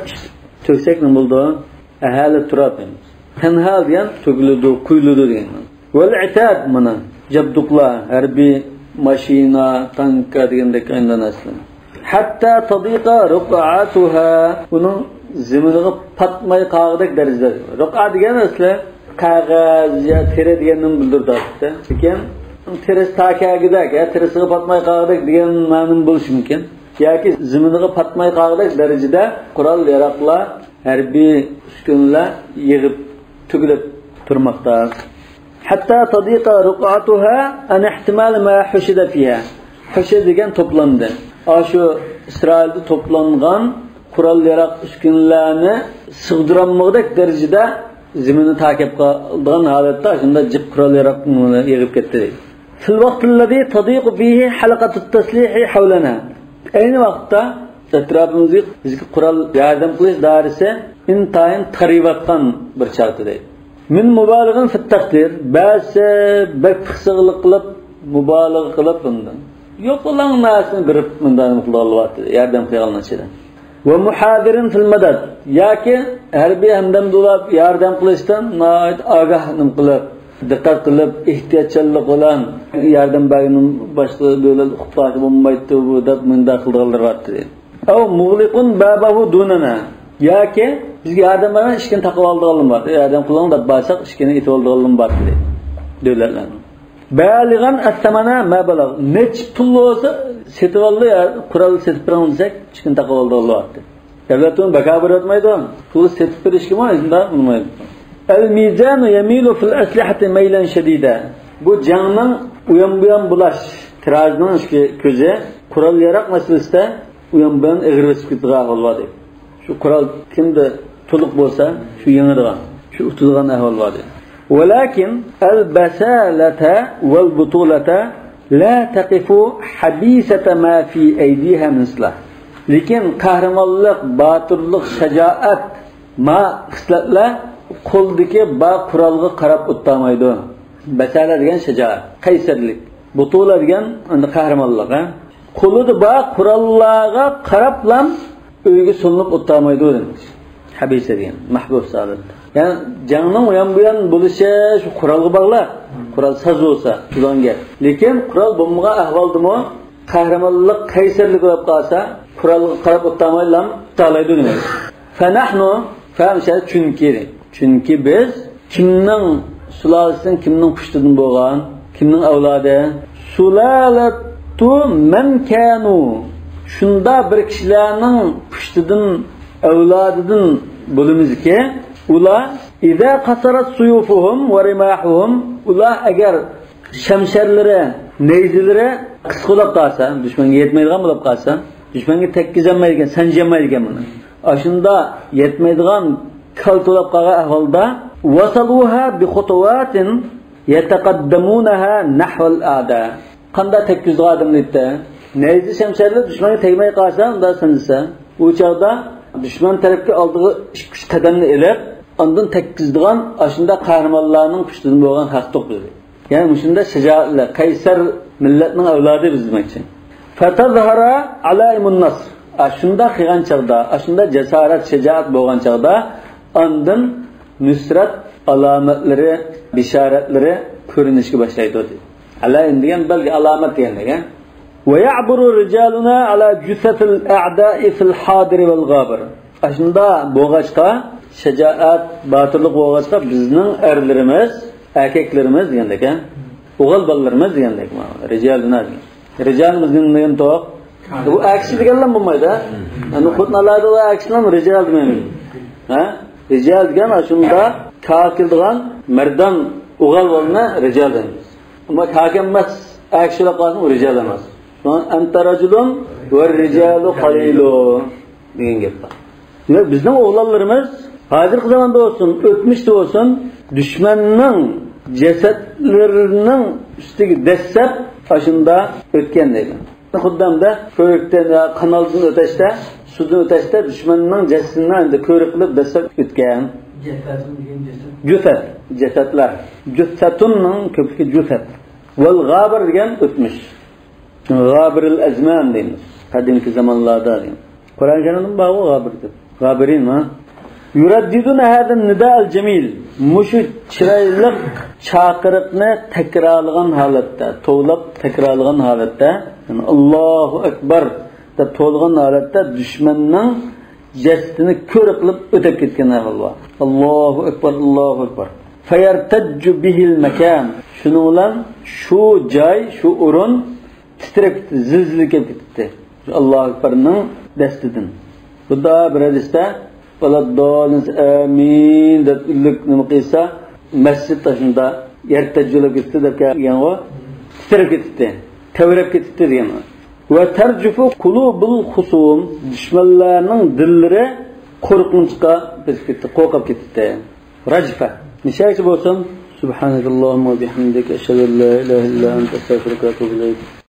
تۆكسەك نېمە بولىدۇ؟ ئەھالە تۇراتتى. تەنھال دېگەن تۆكۈلىدۇ، قۇيۇلىدۇ دېگەن. والعتاد، مانا جابدۇقلار، ھەربىي ماشىنا، تانكا دېگەندەك ئاينىلىدۇ ئەسلى. حتى تضيق رقعتها، ئۇنىڭ زېمىنىغا پاتماي قالغۇدەك دەرىجىدە. رقعە دېگەن ئەسلى قەغەز يا تېرە دېگەننى بىلدۈرىدۇ. لېكىن تېرىسى تا كەلگۈدەك، يا تېرىسىغا پاتماي قالغۇدەك دېگەن مەنىمۇ بولۇشى مۇمكىن. ياكى زېمىنىغا پاتماي قالغۇدەك دەرىجىدە قورال ياراقلار، ھەربىي ئۈسكۈنىلەر يىغىپ، تۆكۈلۈپ تۇرماقتا. حتى تضيق رقعتها عن احتمال ما حشد فيها. حشد دېگەن توپلاندى. ئاشۇ ئىسرائىلدا توپلانغان قورال ياراق ئۈسكۈنىلەرنى سىغدۇرالمىغۇدەك دەرىجىدە زېمىنى تا كەپ قالىدىغان ھالەتتە شۇنداق جىق قورال ياراق يىغىپ كەتتى. في الوقت الذي تضيق فيه حلقة التسليح حولنا. ئەينى ۋاقىتتا ئەتراپىمىزدىكى بىزگە قورال ياردەم قىلىش دائىرىسى ئىنتايىن تارىيىۋاتقان بىر چاغدا دەيدۇ. من مبالغ في التقدير، بەزىسى بەك پىخسىقلىق قىلىپ، مۇبالىغە قىلىپ، بۇندىن يوق بولغان نەرسىنى بېرىپ، مۇنداق نېمە قىلىدىغانلار بار، ياردەم قىلغانلار ئىچىدە. ومحاذر في المدد، ياكى ھەربىي ھەمدەم دولاپ ياردەم قىلىشتىن ناھايىتى ئاگاھ نېمە قىلىپ، دىققەت قىلىپ، ئېھتىياتچانلىق بىلەن ياردەم بەرگىنى باشقا دۆلەت ئۇقۇپ قالسا بولمايتتى بۇ دەپ مۇنداق قىلىدىغانلار بارتتى. أو مغلق بابه دوننا، ياكى بىزگە ياردەم بەرگەن ئىشىكىنى تاقىۋالىدىغانلار بار. ياردەم قىلىڭ دەپ بارساق ئىشىكىنى ئېتىۋالىدىغانلار بارتتى دۆلەتلەرنىڭ. بالغا الثمن ما بلغ، نەچچە پۇل بولسا سېتىۋالدى، يا قورال سېتىپ بېرىڭ دېسەك ئىشىكىنى تاقىۋالىدىغانلار بارتتى. دۆلەتمۇ بەكار بېرىۋاتمايدۇ. پۇل سېتىپ بېرىشكىمۇ شۇنداق بولمايدۇ. الميزان يميل في الأسلحة ميلا شديدا. بۇ جەڭنىڭ ئۇيان-بۇيان بولاش، تىراژنىڭ ئىككى كۆزى قورال-ياراق مەسىلىسىدە ئۇيان-بۇيان ئېغىر ئۆسۈپ كېتىدىغان ئەھۋال بار دەيدۇ. شۇ قورال كىمدە تولۇق بولسا، شۇ يېڭىدىغان، شۇ ئۇتىدىغان ئەھۋال بار دەيدۇ. ولكن البسالة والبطولة لا تقف حبيسة ما في أيديها من سلاح. لېكىن قەھرىمانلىق، باتۇرلۇق، شاجائەت، ما خىسلەتلەر قولدىكى بار قورالغا قاراپ ئوتتامايدۇ. بەسەلە دېگەن شاجائەت، قەيسەرلىك. بۇتۇلە دېگەن ئەمدى قەھرىمانلىق، ھە؟ قولىدا بار قوراللارغا قاراپلا ئۆيگە سولىنىپ ئولتۇرالمايدۇ دېمەكچى. ھەبىسە دېگەن مەھبۇس ھالەتتە. يەنى جەڭنىڭ ئۇيان-بۇيان بولۇشى شۇ قورالغا باغلىق. قورال ساز بولسا، تۇرىدىغان گەپ. لېكىن قورال بولمىغان ئەھۋالدىمۇ قەھرىمانلىق، قەيسەرلىك بولۇپ قالسا، قورالغا قاراپ ئولتۇرالمايلا تۇتالايدۇ دېمەكچى. فنحن، فەمشە، چۈنكى، چۈنكى بىز كىمنىڭ سۇلالىسىدىن، كىمنىڭ پۇشتىدىن بولغان، كىمنىڭ ئەۋلادى؟ سۇلالەتۇ مەن كانۇ، شۇنداق بىر كىشىلەرنىڭ پۇشتىدىن، ئەۋلادىدىن بولىمىزكى، ئۇلار، ئىزا قەسۇرەت سۇيۇفۇھۇم ۋە رىماھۇھۇم، ئۇلار ئەگەر شەمشەرلىرى، نەيزىلىرى قىسقا بولۇپ قالسا، دۈشمەنگە يەتمەيدىغان بولۇپ قالسا، دۈشمەنگە تەگكۈزەلمەيدىكەن، سانجىيالمايدىكەن بۇنى. ئاشۇنداق يەتمەيدىغان كالتە بولۇپ قالغان ئەھۋالدا، ۋەسەلۇھا بىخۇتۇۋاتىن يەتەقەددەمۇنەھا نەھۋەل ئەدا. قانداق تەگكۈزىدىغان ئادەم دەيدىدە؟ نەيزە شەمشەرلەر دۈشمەنگە تەگمەي قالسا، ئۇنداق سانجىسا، ئۇ چاغدا دۈشمەن تەرەپكە ئالدىغا ئىككى-ئۈچ قەدەمنى ئېلىپ، ئاندىن تەگكۈزىدىغان ئاشۇنداق قەھرىمانلارنىڭ پۇشتىدىن بولغان خەقتۇق بىز. يەنى مۇشۇنداق شاجائەتلەر، قەيسەر مىللەتنىڭ ئەۋلادى بىز دېمەكچى. فەتەزھەرە ئەلائىمۇن نەسر. ئاشۇنداق قىلغان چاغدا، ئاشۇنداق جاسارەت، شاجائەت بولغان چاغدا ئاندىن نۇسرەت ئالامەتلىرى، بېشارەتلىرى كۆرۈنۈشكە باشلايدۇ دېدى. ئەلائىم دېگەن بەلگە، ئالامەت دېگەن دېگەن. ۋە يەئبۇرۇ رىجالۇنا ئەلا جۇسەتىل ئەئدائى فىل ھادىرى ۋەل غابىر. ئاشۇنداق بولغاچقا، شاجائەت، باتۇرلۇق بولغاچقا، بىزنىڭ ئەرلىرىمىز، ئەركەكلىرىمىز دېگەندەك، ھە؟ ئوغۇل بالىلىرىمىز دېگەندەك، رىجالۇنا دېگەن. رىجال بىزنىڭ دېگەن توق. بۇ ئەر كىشى دېگەنلا بولمايدۇ، ھە؟ ئەنە خوتۇن ئالاھىدە ئۇ ئەر كىشىنى رىجال دېمەيمىز. ھە؟ رىجال دېگەن ئاشۇنداق كار قىلىدىغان مەردان ئوغۇل بالىنى رىجال دەيمىز. ئەمما كار ئەمەس ئەر كىشى بولۇپ قالسا ئۇ رىجال ئەمەس. شۇڭا ئەنتە رەجۇلۇن ۋە رىجالۇ قەلىلۇ دېگەن گەپ بار. دېمەك، بىزنىڭ ئوغلانلىرىمىز ھازىرقى زاماندا بولسۇن، ئۆتمۈشتە بولسۇن، دۈشمەننىڭ جەسەتلىرىنىڭ ئۈستىگە دەسسەپ ئاشۇنداق ئۆتكەن دەيدۇ. خۇددى ئەمدى كۆۋرۈكتىن يا قانالدىن ئۆتەشتە، سۇدىن ئۆتەشتە دۈشمەننىڭ جەسىتىنى ئەمدى كۆۋرۈك قىلىپ دەسسەپ ئۆتكەن. جەسەتۇن دېگەن جەسەت. جۈسەت، جەسەتلەر. جۈسەتۇننىڭ كۆپلۈكى جۈسەت. ۋەل غابىر دېگەن ئۆتمۈش. غابىرىل ئەزمان دەيمىز. قەدىمكى زامانلاردا دەيمىز. قۇرئان كەرىمدىمۇ بارغۇ غابىر دەپ. غابىرىن، ھە؟ يرددون هذا النداء الجميل. مۇشۇ چىرايلىق چاقىرىقنى تەكرارلىغان ھالەتتە، توۋلاپ تەكرارلىغان ھالەتتە، يەنى ئاللاھۇ ئەكبەر دەپ توۋلىغان ھالەتتە دۈشمەننىڭ جەسىتىنى كۆر قىلىپ ئۆتۈپ كەتكەن ئەھۋال بار. ئاللاھۇ ئەكبەر، ئاللاھۇ ئەكبەر. فيرتج به المكان. شۇنىڭ بىلەن شۇ جاي، شۇ ئورۇن تىترەپ كېتىپتۇ، زىلزىلە كېلىپ كېتىپتۇ. شۇ ئاللاھۇ ئەكبەرنىڭ دەستىدىن. بۇدا بىر ھەدىستە، ۋەلەدداللىن، ئامىن دەپ ئۈنلۈك نېمە قىلسا، مەسچىت تاشنىدا يەر تەججىلەپ كېتىپتۇ دەپ كەلگەنغۇ، تىترەپ كېتىپتۇ، تەۋرەپ كېتىپتۇ دېگەن. ۋە تەرجۇفۇ قۇلۇبۇل خۇسۇم، دۈشمەنلەرنىڭ دىللىرى قورقۇنچقا پېتىپ كېتىپتۇ، قورقۇپ كېتىپتۇ. رەجفە. نېچە بولسۇن؟ سۇبھانەكەللاھۇممە ۋە بىھەمدىك، ئەشھەدۇ ئەن لا ئىلاھە ئىللا ئەنتە، ئەستەغفىرۇكە ۋە ئەتۇبۇ ئىلەيك.